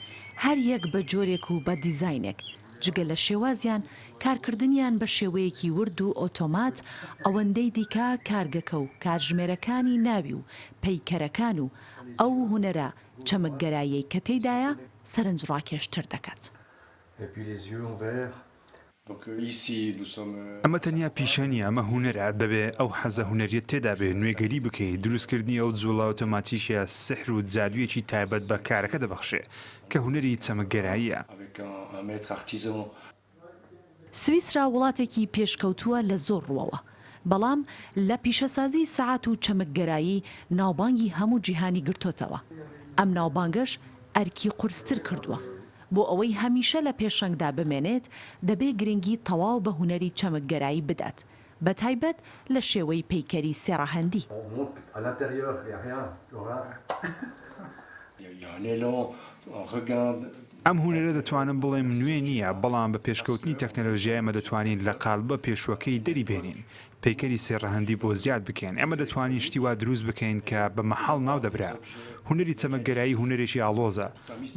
هەر یەک بە جۆرێک و بە دیزاینێک، جگە لە شێوازیان، کارکردنیان بە شێوەیەکی ورد و ئۆتۆمات، ئەوەندەی دیکە کارگەکە و کاتژمێرەکانی ناوی و پەیکەرەکان و ئەو هونەرە چەمکگەراییەی کە تێیدایە سەرنجڕاکێشتر دەکات. ئەمە تەنیا پیشە نییە، ئەمە هونەرە، دەبێ ئەو حەزە هونەرییەت تێدا بێ، نوێگەری بکەی، دروستکردنی ئەو جووڵە ئۆتۆماتیکیە سیحر و جادوویەکی تایبەت بە کارەکە دەبەخشێ، کە هونەری چەمکگەراییە. سویسرا وڵاتێکی پێشکەوتووە لە زۆر ڕووەوە، بەڵام لە پیشەسازی سەعات و چەمکگەرایی ناوبانگی هەموو جیهانی گرتۆتەوە، ئەم ناوبانگەش ئەرکی قورستر کردووە. بۆ ئەوەی هەمیشە لە پێشەنگدا بمێنێت، دەبێ گرنگی تەواو بە هونەری چەمکگەرایی بدات، بە تایبەت لە شێوەی پەیکەری سێ ڕەهەندی. ئەم هونەرە دەتوانم بڵێم نوێ نییە، بەڵام بە پێشکەوتنی تەکنەلۆژیا ئێمە دەتوانین لە قالبە پێشووەکەی دەری بێنین، پەیکەری سێ ڕەهەندی بۆ زیاد بکەین، ئێمە دەتوانین شتی وا دروست بکەین کە بە مەحاڵ ناو دەبرا. هونەری چەمکگەرایی هونەرێکی ئاڵۆزە،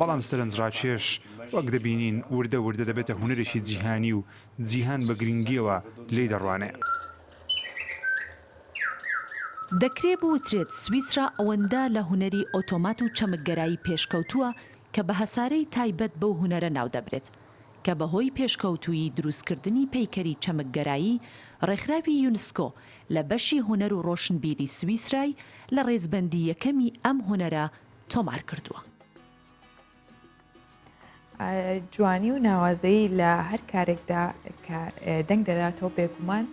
بەڵام سەرنجڕاکێش، وەک دەبینین وردە وردە دەبێتە هونەرێکی جیهانی و جیهان بە گرنگییەوە لێی دەڕوانێ. دەکرێ بوترێت سویسرا ئەوەندە لە هونەری ئۆتۆمات و چەمکگەرایی پێشکەوتووە کە بە هەسارەی تایبەت بەو هونەرە ناودەبرێت کە بەهۆی پێشکەوتوویی دروستکردنی پەیکەری چەمکگەرایی ڕێکخراوی یونسکۆ لە بەشی هونەر و ڕۆشنبیری سویسرای لە ڕێزبەندی یەکەمی ئەم هونەرە تۆمار کردووە. جوانی و ناوازەیی لە هەر کارێکدا کە دەنگ دەداتەوە بێگومان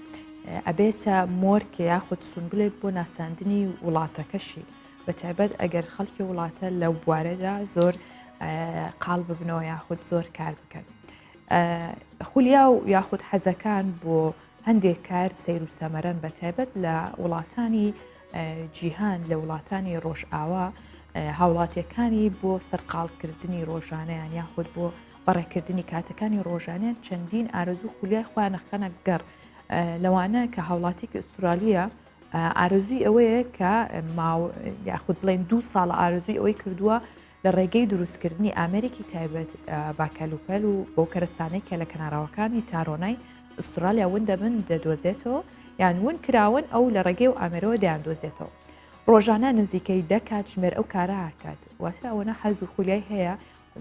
ئەبێتە مۆرکێ یاخود سونبلێک بۆ ناساندنی وڵاتەکەشی بە تایبەت ئەگەر خەڵکی وڵاتە لەو بوارەدا زۆر قاڵ ببنەوە یاخود زۆر کار بکەن. خولیا و یاخود حەزەکان بۆ هەندێک کار سەیر و سەمەرەن بە تایبەت لە وڵاتانی جیهان لە وڵاتانی ڕۆژئاوا هاوڵاتیەکانی بۆ سەرقاڵکردنی ڕۆژانەیان یاخود بۆ بەڕێکردنی کاتەکانی ڕۆژانیان چەندین ئارەزوو خولیای خۆیان خەنە گەڕ لەوانە کە هاوڵاتیکی ئوسترالیە ئارەزووی ئەوەیە کە یاخود بڵێن دوو ساڵە ئارەزووی ئەوەی کردووە لە ڕێگەی دروستکردنی ئامێرێکی تایبەت بە کەلوپەل و بەو کەرەستانەی کە لە کەناراوەکانی تارۆنای ئوسترالیا ون دەبن دەدۆزێتەوە یان ون کراون ئەو لە ڕێگەی و ئامێرەوە دەیاندۆزێتەوە. ڕۆژانە نزیکەی دە کاتژمێر ئەو کارە ئەکات واتە ئەوەنە حەز و خولیای هەیە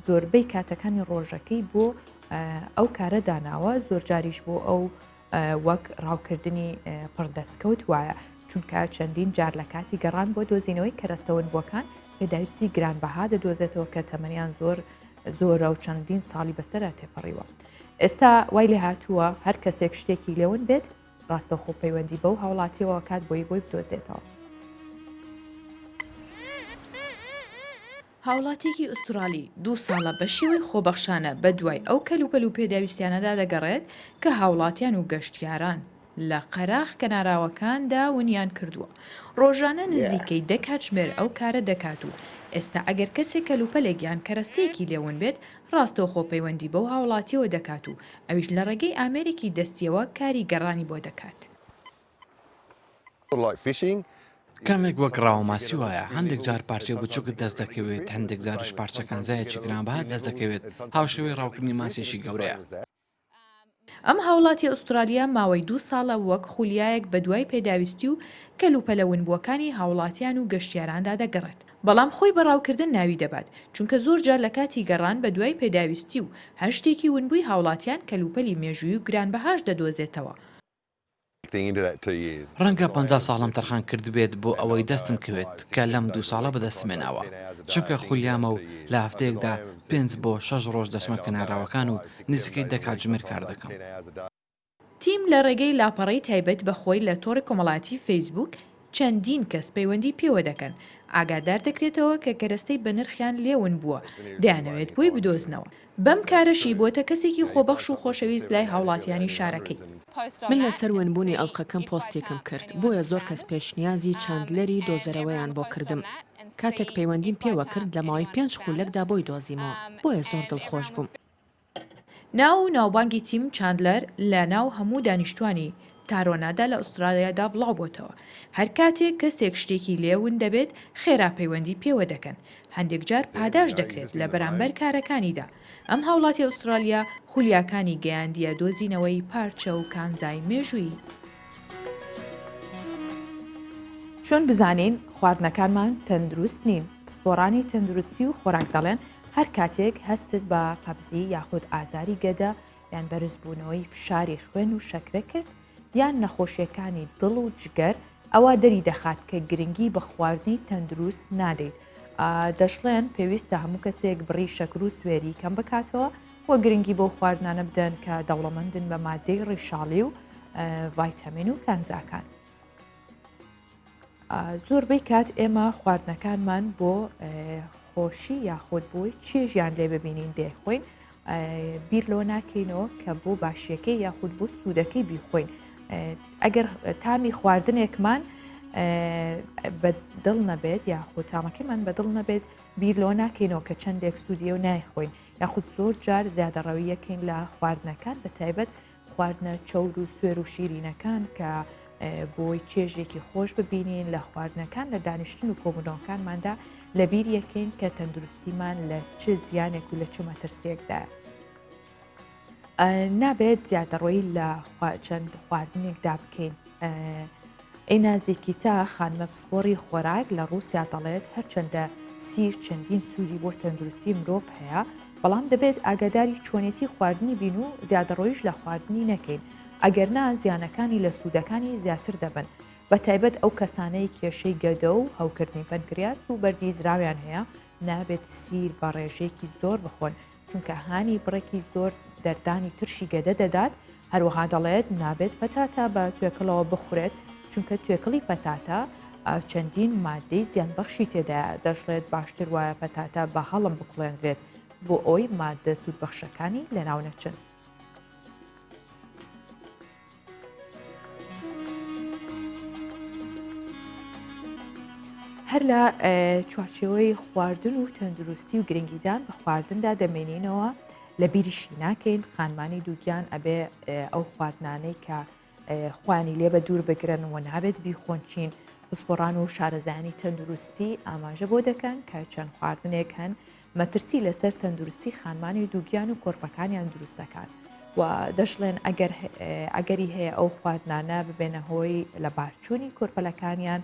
زۆربەی کاتەکانی ڕۆژەکەی بۆ ئەو کارە داناوە زۆرجاریش بۆ ئەو وەک ڕاوکردنی پڕ دەستکەوت وایە، چونکە چەندین جار لە کاتی گەڕان بۆ دۆزینەوەی کەرەستە ونبووەکان پێداویستی گرانبەها دەدۆزێتەوە کە تەمەنیان زۆر زۆرە و چەندین ساڵی بەسەرا تێپەڕیوە. ئێستا وای لێهاتووە هەر کەسێک شتێکی لێون بێت ڕاستەوخۆ پەیوەندی بەو هاوڵاتیەوە کات بۆی بۆی بدۆزێتەوە. هاوڵاتییەکی ئوسترالی دوو ساڵە بە شێوەی خۆبەخشانە بە دوای ئەو کەلوپەل و پێداویستیانەدا دەگەڕێت کە هاوڵاتیان و گەشتیاران لە قەراخ کەناراوەکاندا ونیان کردووە. ڕۆژانە نزیکەی دە کاتژمێر ئەو کارە دەکات و ئێستا ئەگەر کەسێک کەلوپەلێک یان کەرەستەیەکی لێ ون بێت ڕاستەوخۆ پەیوەندی بەو هاوڵاتییەوە دەکات و ئەویش لە ڕێگەی ئامێرێکی دەستییەوە کاری گەڕانی بۆ دەکات. کەمێک وەک ڕاوەماسی وایە، هەندێک جار پارچەی بچووکت دەست دەکەوێت، هەندێک جاریش پارچە کانزایەکی گرانبەهات دەست دەکەوێت، هاوشێوەی ڕاوکردنی ماسییەکی گەورەیە. ئەم هاوڵاتیە ئوسترالییە ماوەی دوو ساڵە وەک خولیایەک بەدوای پێداویستی و کەلوپەلە ونبووەکانی هاوڵاتیان و گەشتیاراندا دەگەڕێت، بەڵام خۆی بە ڕاوکردن ناوی دەبات، چونکە زۆرجار لە کاتی گەڕان بەدوای پێداویستی و هەر شتێکی ونبووی هاوڵاتیان کەلوپەلی مێژووی و گرانبەهاش دەدۆزێتەوە. ڕەنگە 50 ساڵم تەرخان کردبێت بۆ ئەوەی دەستم کەوێت کە لەم دوو ساڵە بەدەستم هێناوە، چونکە خولیامە و لە هەفتەیەکدا پێنج بۆ شەش ڕۆژ دەچمە کەناراوەکان و نزیکەی دە کاتژمێر کار دەکەم. تیم لە ڕێگەی لاپەڕەی تایبەت بە خۆی لە تۆڕی کۆمەڵایەتی فەیسبووک چەندین کەس پەیوەندی پێوە دەکەن، ئاگادار دەکرێتەوە کە کەرەستەی بەنرخیان لێ ون بووە، دەیانەوێت بۆی بدۆزنەوە. بەم کارەشی بۆتە کەسێکی خۆبەخش و خۆشەویست لای هاوڵاتیانی شارەکەی. من لەسەر ونبوونی ئەڵقەکەم پۆستێکم کرد، بۆیە زۆر کەس پێشنیازی چاندلەری دۆزەرەوەیان بۆ کردم. کاتێک پەیوەندیم پێوە کرد لە ماوەی پێنج خولەکدا بۆی دۆزیمەوە، بۆیە زۆر دڵخۆش بووم. ناو و ناوبانگی تیم چاندلەر لە ناو هەموو دانیشتوانی تارۆنادا لە ئوسترالیادا بڵاوبۆتەوە. هەر کاتێک کەسێک شتێکی لێ ون دەبێت خێرا پەیوەندی پێوە دەکەن. هەندێک جار پاداشت دەکرێت لە بەرامبەر کارەکانیدا. ئەم هاوڵاتیە ئوسترالیە خولیاکانی گەیاندیە دۆزینەوەی پارچە و کانزای مێژوویی. چۆن بزانین خواردنەکانمان تەندروست نین؟ پسپۆڕانی تەندروستی و خۆراک دەڵێن هەر کاتێک هەستت بە قەبزی یاخود ئازاری گەدە یان بەرزبوونەوەی فشاری خوێن و شەکرە کرد یان نەخۆشیەکانی دڵ و جگەر ئەوا دەری دەخات کە گرنگی بە خواردنی تەندروست نادەیت. دەشڵێن پێویستە هەموو کەسێک بڕی شەکر و سوێری کەم بکاتەوە و گرنگی بەو خواردنانە بدەن کە دەوڵەمەندن بە مادەی ڕیشاڵی و ڤایتامین و کانزاکان. زۆربەی کات ئێمە خواردنەکانمان بۆ خۆشی یاخود بۆی چێژیان لێ ببینین دەیخۆین بیر لەوە ناکەینەوە کە بۆ باشیەکەی یاخود بۆ سوودەکەی بیخۆین ئەگەر تامی خواردنێکمان بە دڵ نەبێت یاخود تامەکەمان بە دڵ نەبێت بیر لەوە ناکەینەوە کە چەندێک سوودیە و نایخۆین یاخود زۆر جار زیادەڕەویەکەین لە خواردنەکان بە تایبەت خواردنە چەور و سوێر و شیرینەکان کە بۆی چێژێکی خۆش ببینین لە خواردنەکان لە دانیشتن و کۆبوونەوەکانماندا لەبیر یەکەین کە تەندروستیمان لە چ زیانێک و لە چ مەترسیەکدایە. نابێت زیادەڕۆیی لە چەند خواردنێکدا بکەین. ئینا زیکیتا خانمە پسپۆڕی خۆراک لە ڕووسیا دەڵێت هەرچەندە سیر چەندین سوودی بۆ تەندروستی مرۆڤ هەیە، بەڵام دەبێت ئاگاداری چۆنێتی خواردنی بین و زیادەڕۆیش لە خواردنی نەکەین، ئەگەرنا زیانەکانی لە سوودەکانی زیاتر دەبن، بەتایبەت ئەو کەسانەی کێشەی گەدە و هەوکردنی پەنکریاس و بەردی زراویان هەیە، نابێت سیر بە ڕێژەیەکی زۆر بخۆن، چونکە هانی بڕێکی زۆر دەردانی ترشی گەدە دەدات، هەروەها دەڵێت نابێت پەتاتە بە توێکڵەوە بخورێت، چونکە توێکڵی پەتاتە چەندین ماددەی زیانبەخشی تێدایە، دەشڵێت باشتر وایە پەتاتە بە هەڵم بکوڵێنرێت بۆ ئەوەی ماددە سوودبەخشەکانی لەناو نەچن. هەر لە چوارچێوەی خواردن و تەندروستی و گرنگیدان بە خواردندا دەمێنینەوە لە بیریشی ناکەین خانمانی دووگیان ئەبێ ئەو خواردنانەی کە خوانی لێ بە دوور بگرن و نابێت بیخۆن چین پسپۆڕان و شارەزایانی تەندروستی ئاماژە بۆ دەکەن کە چەند خواردنێک هەن مەترسی لەسەر تەندروستی خانمانی دووگیان و کۆرپەکانیان دروست دەکات و دەشڵێن ئەگەر ئەگەری هەیە ئەو خواردنانە ببێنە هۆی لەبارچوونی کۆرپەلەکانیان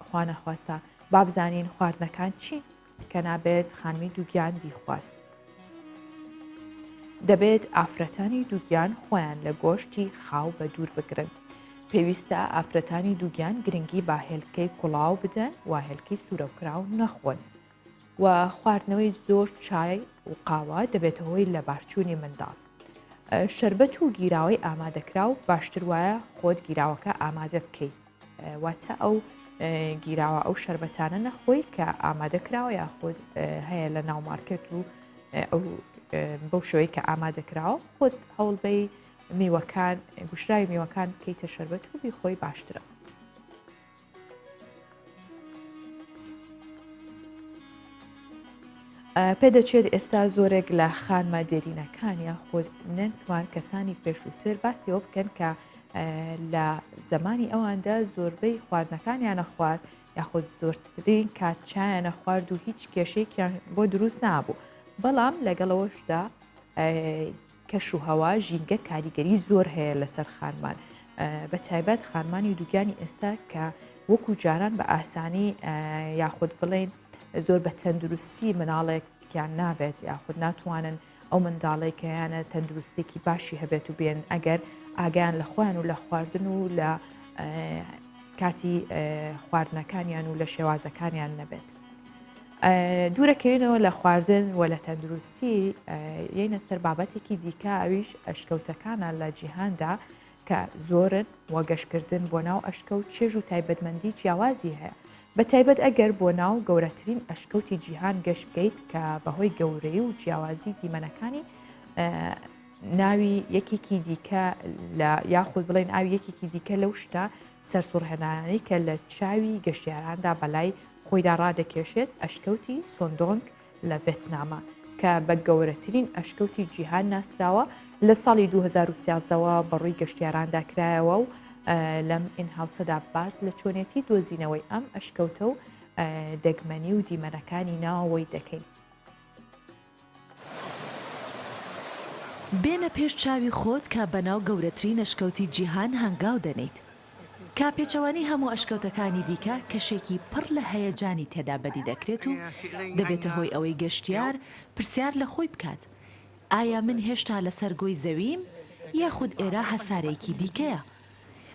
خوانەخواستە با بزانین خواردنەکان چین کە نابێت خانمی دووگیان بیخوات. دەبێت ئافرەتانی دووگیان خۆیان لە گۆشتی خاو بە دوور بگرن. پێویستە ئافرەتانی دووگیان گرنگی بە هێلکەی کوڵاو بدەن و هێلکەی سوورەوکراو نەخۆن. و خواردنەوەی زۆر چای و قاوە دەبێتە هۆی لەبارچوونی منداڵ. شەربەت و گیراوەی ئامادەکراو باشتر وایە خۆت گیراوەکە ئامادە بکەیت. واتە ئەو گیراوە ئەو شەربەتانە نەخۆی کە ئامادە کراوە یاخود هەیە لە ناو مارکێت و ئەو بەو شێوەی کە ئامادە کراوە خۆت هەوڵبەی میوەکان گوشراوی میوەکان بکەیتە شەربەت و بیخۆی باشترە. پێدەچێت ئێستا زۆرێک لە خانمە دێرینەکان یاخود نەنکمان کەسانی پێشووتر باسی ئەوە بکەن کە. لە زەمانی ئەواندا زۆربەی خواردنەکانیانە خوارد یاخود زۆرترین کات چایانە خوارد و هیچ کێشەیەکیان بۆ دروست نابوو بەڵام لەگەڵەوەشدا کەش و هەوا ژینگە کاریگەری زۆر هەیە لەسەر خانمان بە تایبەت خانمانی دووگیانی ئێستا کە وەکو جاران بە ئاسانی یاخود بڵین زۆر بە تەندروستی مناڵێکیان نابێت یاخود ناتوانن ئەو منداڵێک کەیانە تەندروستێکی باشی هەبێت و بێن ئەگەر ئاگیان لە خۆیان و لە خواردن و لە کاتی خواردنەکانیان و لە شێوازەکانیان نەبێت. دوورەکەوینەوە لە خواردن و لە تەندروستی یەینە سەر بابەتێکی دیکە ئەویش ئەشکەوتەکانە لە جیهاندا کە زۆرن و گەشتکردن بۆ ناو ئەشکەوت چێژ و تایبەتمەندی جیاوازی هەیە بە تایبەت ئەگەر بۆ ناو گەورەترین ئەشکەوتی جیهان گەشت بکەیت کە بەهۆی گەورەی و جیاوازی دیمەنەکانی ناوی یەکێکی دیکە لە یاخود بڵێن ئاوی یەکێکی دیکە لەو شتە سەرسوڕهێنانەی کە لە چاوی گەشتیاراندا بەلای خۆیدا ڕادەکێشێت، ئەشکەوتی سۆندۆنگ لە ڤێتنامە، کە بە گەورەترین ئەشکەوتی جیهان ناسراوە، لە ساڵی 2013 ەوە بەڕووی گەشتیاراندا کرایەوە و لەم ئینهاوسەدا باس لە چۆنێتی دۆزینەوەی ئەم ئەشکەوتە و دەگمەنی و دیمەنەکانی ناوەوەی دەکەین. بێنە پێش چاوی خۆت کە بەناو گەورەترین ئەشکەوتی جیهان هەنگاو دەنێیت. کە پێچەوانەی هەموو ئەشکەوتەکانی دیکە کەشێکی پڕ لە هەیەجانی تێدا بەدی دەکرێت و دەبێتە هۆی ئەوەی گەشتیار پرسیار لە خۆی بکات ئایا من هێشتا لەسەر گۆی زەویم یاخود ئێرە هەسارەیەکی دیکەیە؟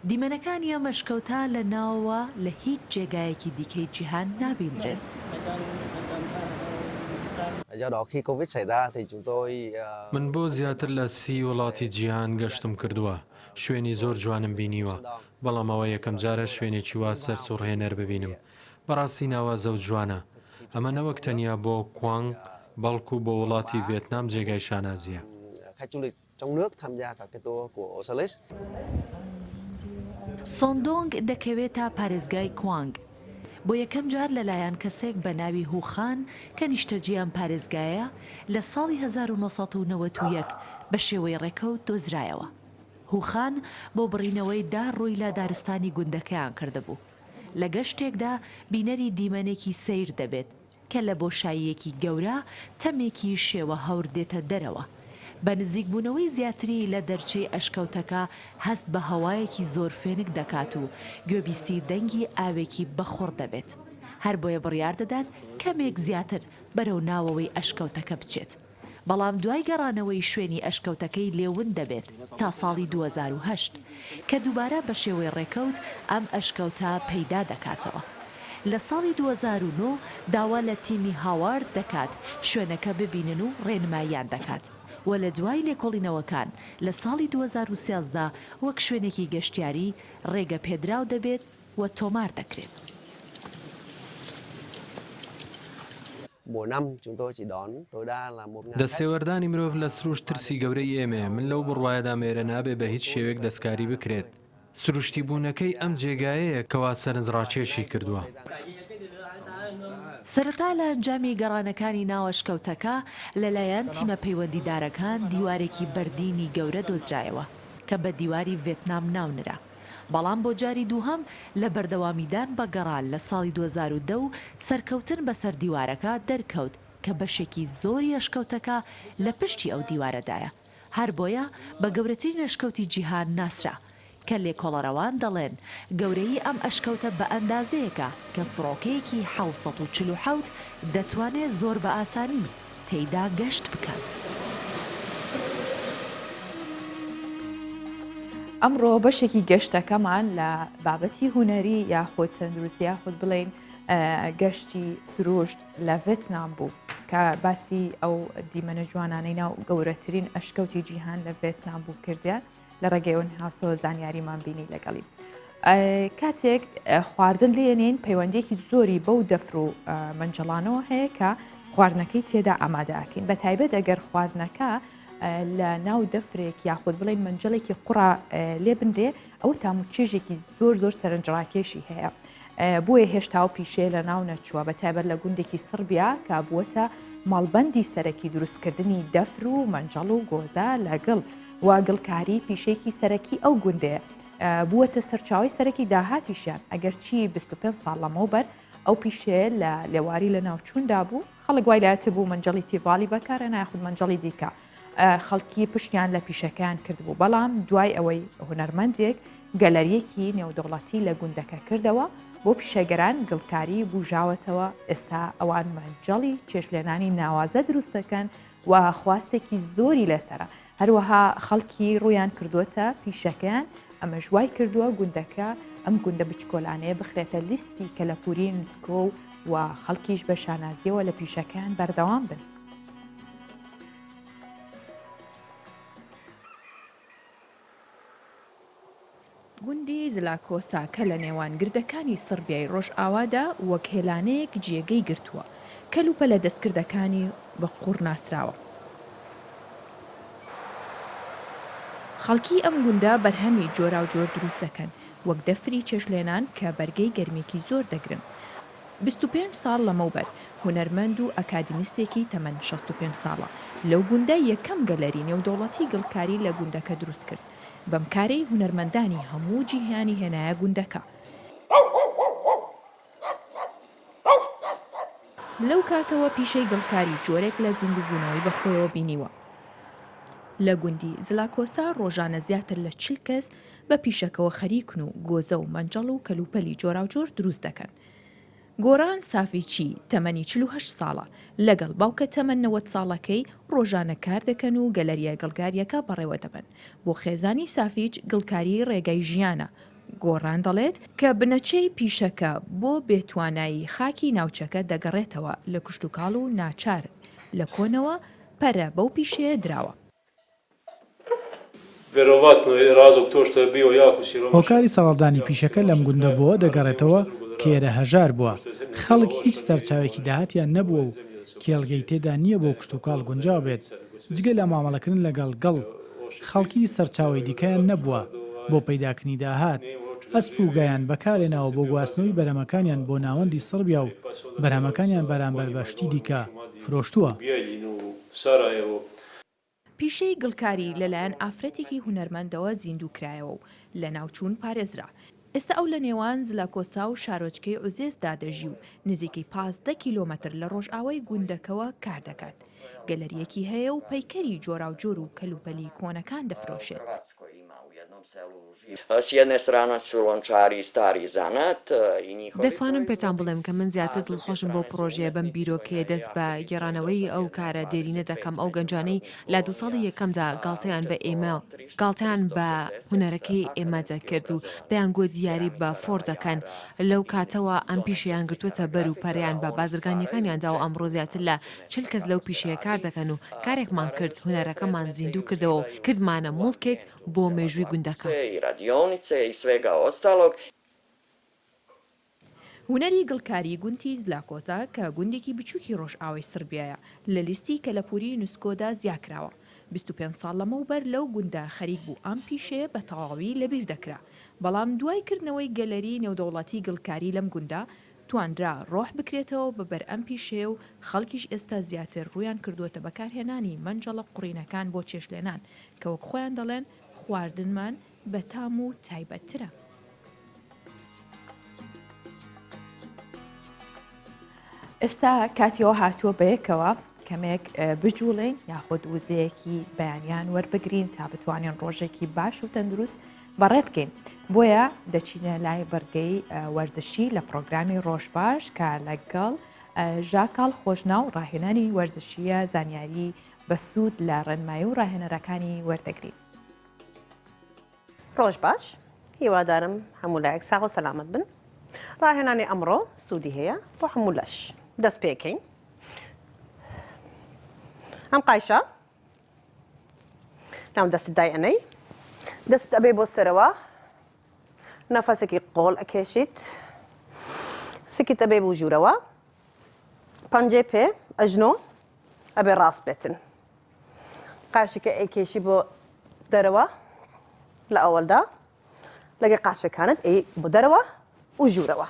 دیمەنەکانی ئەم ئەشکەوتە لە ناوەوە لە هیچ جێگایەکی دیکەی جیهان نابینرێت. من بۆ زیاتر لە سی وڵاتی جیهان گەشتم کردووە، شوێنی زۆر جوانم بینیوە، بەڵام ئەوە یەکەمجارە شوێنێکی وا سەرسوڕهێنەر ببینم. بەڕاستی ناوازە و جوانە. ئەمە نەوەک تەنیا بۆ کوانگ، بەڵکو بۆ وڵاتی ڤێتنام جێگای شانازییە. سۆندۆنگ دەکەوێتە پارێزگای کوانگ. بۆ یەکەم جار لەلایەن کەسێک بە ناوی هو خان کە نیشتەجێی ئەم پارێزگایەیە لە ساڵی 1991 بە شێوەی ڕێکەوت دۆزرایەوە. هو خان بۆ بڕینەوەی دار ڕووی لە دارستانی گوندەکەیان کردبوو. لە گەشتێکدا بینەری دیمەنێکی سەیر دەبێت کە لە بۆشاییەکی گەورە تەمێکی شێوە هەور دێتە دەرەوە. بە نزیکبوونەوەی زیاتری لە دەرچەی ئەشکەوتەکە هەست بە هەوایەکی زۆر فێنک دەکات و گوێبیستی دەنگی ئاوێکی بەخوڕ دەبێت. هەربۆیە بڕیار دەدات کەمێک زیاتر بەرەو ناوەوەی ئەشکەوتەکە بچێت. بەڵام دوای گەڕانەوەی شوێنی ئەشکەوتەکەی لێ ون دەبێت تا ساڵی 2008 کە دووبارە بە شێوەی ڕێکەوت ئەم ئەشکەوتە پەیدا دەکاتەوە. لە ساڵی 2009 داوا لە تیمی هاوارد دەکات شوێنەکە ببینن و ڕێنماییان دەکات و لە دوای لێکۆڵینەوەکان لە ساڵی 2013 وەک شوێنێکی گەشتیاری ڕێگە پێدراو دەبێت و تۆمار دەکرێت. دەستێوەردانی مرۆڤ لە سروشت ترسی گەورەی ئێمەیە، من لەو بڕوایەدام ئێرە نابێ بە هیچ شێوەیەک دەستکاری بکرێت. سروشتیبوونەکەی ئەم جێگایەیە کەوا سەرنجڕاکێشی کردووە. سەرەتا لە ئەنجامی گەڕانەکانی ناو ئەشکەوتەکە لەلایەن تیمە پەیوەندیدارەکان دیوارێکی بەردینی گەورە دۆزرایەوە کە بە دیواری ڤێتنام ناونرا. بەڵام بۆ جاری دووهەم لە بەردەوامیدان بە گەڕان لە ساڵی 2010 و سەرکەوتن بەسەر دیوارەکە دەرکەوت کە بەشێکی زۆری ئەشکەوتەکە لە پشتی ئەو دیوارەدایە هەر بۆیە بە گەورەترین ئەشکەوتی جیهان ناسرا کە لێکۆڵەرەوان دەڵێن گەورەیی ئەم ئەشکەوتە بە ئەندازەیەکە کە فڕۆکەیەکی 747 دەتوانێ زۆر بە ئاسانی تێیدا گەشت بکات. ئەمڕۆ بەشێکی گەشتەکەمان لە بابەتی هونەری یاخود تەندروستی یاخود بڵین گەشتی سروشت لە ڤێتنام بوو کە باسی ئەو دیمەنە جوانانەی ناو گەورەترین ئەشکەوتی جیهان لە ڤێتنام بوو کردیان لە ڕێگەی ئۆن هاوسەوە زانیاریمان بینی لەگەڵی. کاتێک خواردن لێنین پەیوەندیەکی زۆری بەو دەفر و مەنجەڵانەوە هەیە کە خواردنەکەی تێدا ئامادەکەین بە تایبەت ئەگەر خواردنەکە لە ناو دەفرێک یاخود بڵێن مەنجەڵێکی قوڕا لێ بنرێ ئەو تام و چێژێکی زۆر زۆر سەرنجڕاکێشی هەیە. بۆیە هێشتا و پیشەیە لە ناو نەچووە بە تایبەت لە گوندێکی سڕبیا کە بووەتە مەڵبەندی سەرەکی دروستکردنی دەفر و مەنجەڵ و گۆزە لەگەڵ و گڵکاری پیشەیەکی سەرەکی ئەو گوندەیە. بووەتە سەرچاوەی سەرەکی داهاتیشیان، ئەگەرچی 25 ساڵ لەمەوبەر ئەو پیشەیە لە لێواری لەناوچووندا بوو، خەڵک وای لایەتبوو مەنجەڵی تیڤاڵی بەکارهێنا یاخود مەنجەڵی دیکە، خەڵکی پشتیان لە پیشەکەیان کردبوو، بەڵام دوای ئەوەی هونەرمەندێک گەلەرییەکی نێودەوڵەتی لە گوندەکە کردەوە بۆ پیشەگەران گڵکاری بوژاوەتەوە، ئێستا ئەوان مەنجەڵی چێشتلێنانی ناوازە دروست دەکەن و خواستێکی زۆری لەسەرە، هەروەها خەڵکی ڕوویان کردووەتە پیشەکەیان، ئەمەش وای کردووە گوندەکە ئەم گوندە بچکۆلانەیە بخرێتە لیستی کەلەپووری یونسکۆ و خەڵکیش بە شانازییەوە لە پیشەکەیان بەردەوام بن. گوندی زلاکۆسا کە لە نێوان گردەکانی سڕبیای ڕۆژئاوادا وەک هێلانەیەک جێگەی گرتووە، کەلوپەلە دەستکردەکانی بە قوڕ ناسراوە. خەڵکی ئەم گوندە بەرهەمی جۆراوجۆر دروست دەکەن، وەک دەفری چێشتلێنان کە بەرگەی گەرمییەکی زۆر دەگرن. 25 ساڵ لەمەوبەر هونەرمەند و ئەکادیمیستێکی تەمەن 65 ساڵە لەو گوندە یەکەم گەلەری نێودەوڵەتی گڵکاری لە گوندەکە دروست کرد. بەم کارەی هونەرمەندانی هەموو جیهانی هێنایە گوندەکە. لەو کاتەوە پیشەی گڵکاری جۆرێک لە زیندووبوونەوەی بەخۆیەوە بینیوە. لە گوندی زلاکۆسا ڕۆژانە زیاتر لە 40 کەس بە پیشەکەوە خەریکن و گۆزە و مەنجەڵ و کەلوپەلی جۆراوجۆر دروست دەکەن. گۆران سافیچی، تەمەنی 48 ساڵە، لەگەڵ باوکە تەمەن 90 ساڵەکەی ڕۆژانە کار دەکەن و گەلەریە گڵگارییەکە بەڕێوەدەبەن. بۆ خێزانی سافیچ گڵکاری ڕێگای ژیانە، گۆڕان دەڵێت کە بنەچەی پیشەکە بۆ بێتوانایی خاکی ناوچەکە دەگەڕێتەوە لە کشتوکاڵ و ناچار لە کۆنەوە پەرە بەو پیشەیە دراوە. هۆکاری سەرهەڵدانی پیشەکە لەم گوندە بۆوە دەگەڕێتەوە کە ئێرە هەژار بووە، خەڵک هیچ سەرچاوێکی داهاتیان نەبووە و کێڵگەی تێدا نییە بۆ کشتوکاڵ گونجاو بێت، جگە لە مامەڵەکردن لەگەڵ گڵ، خەڵکی سەرچاوەی دیکەیان نەبووە بۆ پەیداکردنی داهات، ئەسپ و گایان بەکارهێناوە بۆ گواستنەوەی بەرهەمەکانیان بۆ ناوەندی سڕبیا و بەرهەمەکانیان بەرامبەر بە شتی دیکە فرۆشتووە. پیشەی گڵکاری لەلایەن ئافرەتێکی هونەرمەندەوە زیندوو کرایەوە و لەناوچوون پارێزرا. ئێستا ئەو لە نێوان زلاکۆسا و شارۆچکەی عوزێزدا دەژی و نزیکەی 15 کیلۆمەتر لە ڕۆژئاوای گوندەکەوە کار دەکات. گەلەرییەکی هەیە و پەیکەری جۆراوجۆر و کەلوپەلی کۆنەکان دەفرۆشێت. دەتوانم پێتان بڵێم کە من زیاتر دڵخۆشم بەو پڕۆژەیە بەم بیرۆکەیە دەست بە گێڕانەوەی ئەو کارە دێرینە دەکەم ئەو گەنجانەی لە دوو ساڵی یەکەمدا گاڵتەیان بە ئێمە گاڵتەیان بە هونەرەکەی ئێمە دەکرد و دەیانگوت یاری بە فۆڕ دەکەن لەو کاتەوە ئەم پیشەیان گرتووەتە بەر و پەرەیان بە بازرگانییەکانیان داوە ئەمڕۆ زیاتر لە 40 کەس لەو پیشەیە کار دەکەن و کارێکمان کرد هونەرەکەمان زیندوو کردەوە و کردمانە موڵکێک بۆ مێژووی گوندەکە. هونەری گڵکاری گوندی زلاکۆزا کە گوندێکی بچووکی ڕۆژئاوای سڕبیایە، لە لیستی کەلەپووری یونسکۆدا زیاکراوە. 25 ساڵ لەمەوبەر لەو گوندە خەریک بوو ئەم پیشەیە بە تەواوی لەبیر دەکرا، بەڵام دوای کردنەوەی گەلەری نێودەوڵەتی گڵکاری لەم گوندە، توانرا ڕۆح بکرێتەوە بە بەر ئەم پیشەیە و خەڵکیش ئێستا زیاتر ڕوویان کردووەتە بەکارهێنانی مەنجەڵە قوڕینەکان بۆ چێشتلێنان کە وەک خۆیان دەڵێن خواردنمان بەتام و تایبەتترە. ئێستا کاتی ئەوە هاتووە بەیەکەوە کەمێک بجوڵێین یاخود وزەیەکی بەیانیان وەربگرین تا بتوانین ڕۆژێکی باش و تەندروست بەڕێ بکەین بۆیە دەچینە لای بڕگەی وەرزشی لە پرۆگرامی ڕۆژ باش کە لەگەڵ ژاکاڵ خۆشناو ڕاهێنانی وەرزشیە زانیاری بەسوود لە ڕێنمایی و ڕاهێنەرەکانی وەردەگرین. ڕۆژ باش هیوادارم هەموو لایەک ساغ و سەلامەت بن ڕاهێنانی ئەمڕۆ سوودی هەیە بۆ هەموو لەش دەست پێکەین ئەم قایشە ناو دەست دای ئەنەی دەست ئەبێ بۆ سەرەوە نەفەسێکی قۆڵ ئەکێشیت سکت ئەبێ بۆ ژوورەوە پەنجەی پێ ئەژنۆ ئەبێ ڕاست بێتن قاشەکە ئەیکێشی بۆ دەرەوە لە ئەوەلدا لەگە قاچەکانت ئەی بۆ دەرەوە و ژوورەوە.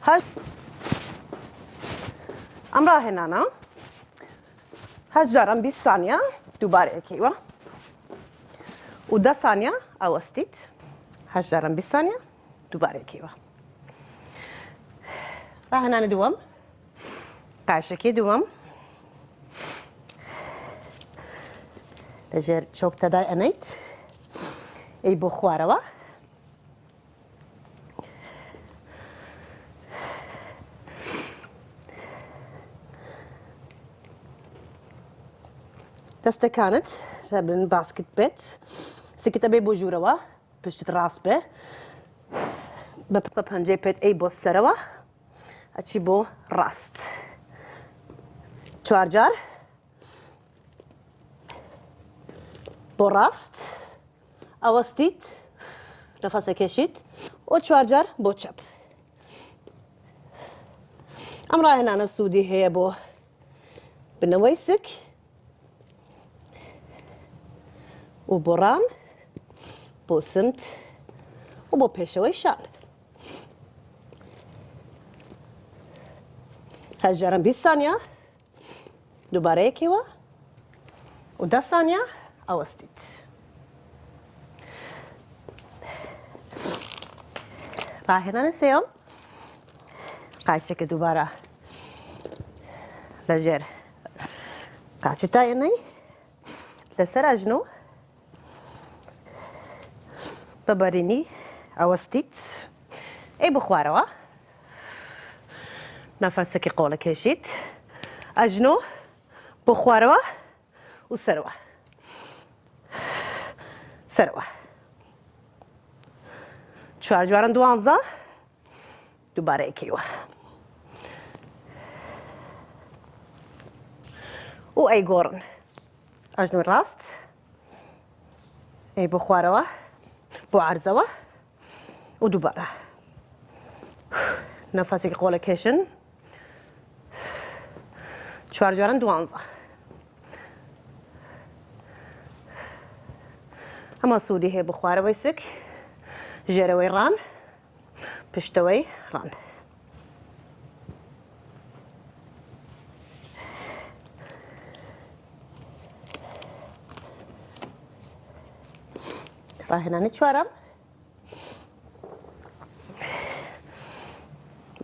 هەل. ئەم ڕاهێنانە هەر جاران 20 سانیە دووبارە ئەکەیوە و دە سانیە ئەوەستیت هەر جاران 20 سانیە دووبارە ئەکەیوە ڕاهێنانی دووەم قاشەکەی دووەم لەژێر چۆکتەدای ئەنیت ئەی بۆ خوارەوە دەستەکانت لە بن باسکت بێت سکت ئەبێ بۆ ژوورەوە پشتت ڕاست بێ بە پەنجەی پێت ئەی بۆ سەرەوە ئەچی بۆ ڕاست چوارجار بۆ ڕاست ئەوەستیت نەفەسەکێشیت و چوارجار بۆ چەپ ئەم ڕاهێنانە سوودی هەیە بۆ بنەوەی سک و بۆ ڕان بۆ سمت و بۆ پێشەوەی شان هەژارم 20 سانیە دووبارە یەکەوە و دە سانیە ئەوەستیت. ڕاهێنانی سێیەم قاچەکە دووبارە لەژێر قاچی تاێنەی لەسەر ئەژنۆ بە بەرینی ئەوەستیت ئەی بخوارەوە نەفەسێکی قۆڵە کێشیت ئەژنۆ بۆ خوارەوە و سەرەوە سەرەوە چوار جواران دوانزە دووبارە یەکەیوە و ئەی گۆڕن ئەژنۆی ڕاست ئەی بۆ خوارەوە بۆ عەرزەوە و دووبارە نەفەسێکی قۆڵە کێشن چوار جاران دوانزە ئەمە سوودی هەیە بخوارەوەی سک ژێرەوەی ڕان پشتەوەی ڕان. ڕاهێنانی چوارەم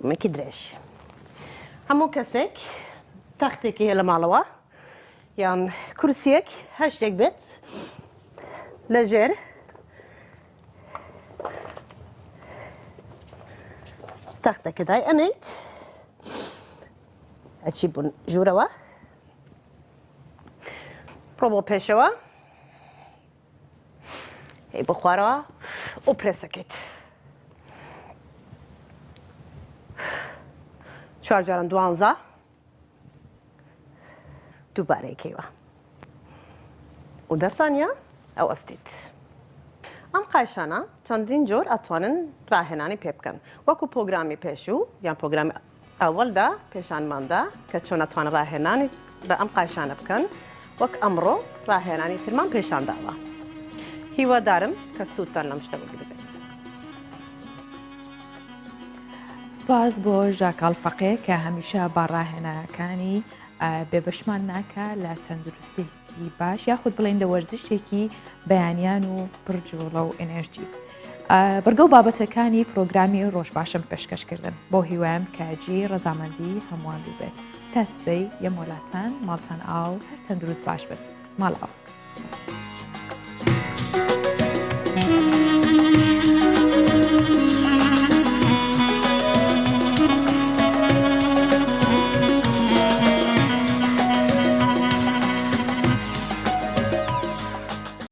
مەکی درێژ هەموو کەسێک تەختێکی هەیە لە ماڵەوە یان کورسیەک هەر شتێک بێت لەژێر تەختەکە دای ئەنیت ئەچی بوون ژوورەوە ڕۆ بۆ پێشەوە هەی بۆ خوارەوە و پرێسەکەیت چوار جاران دوانزە دووبارەی کەیوە و دە سانیە ئەوەستیت. ئەم قایشانە چەندین جۆر ئەتوانن ڕاهێنانی پێ بکەن وەکو پۆگرامی پێشوو یان پۆگرامی ئەوەلدا پێشانماندا کە چۆن ئەتوانن ڕاهێنانی بە ئەم قایشانە بکەن وەک ئەمڕۆ ڕاهێنانی ترمان پێشانداوە هیوادارم کە سوودتان لەم شتە وەرگرتبێت. سوپاس بۆ ژاکاڵ فەقێ کە هەمیشە بە ڕاهێنانەکانی بێبەشمان ناکا لە تەندروستێکی باش یاخود بڵێن لە وەرزشێکی بەیانیان و پڕجوڵە و ئەنەرجی. بڕگە و بابەتەکانی پرۆگرامی ڕۆژ باشم پێشکەشکردن بۆ هیوایم کە جێی ڕەزامەندی هەمووان بووبێت تا سبەی یەمۆلاتان ماڵتان ئاو هەر تەندروست باش بن ماڵ ئاو.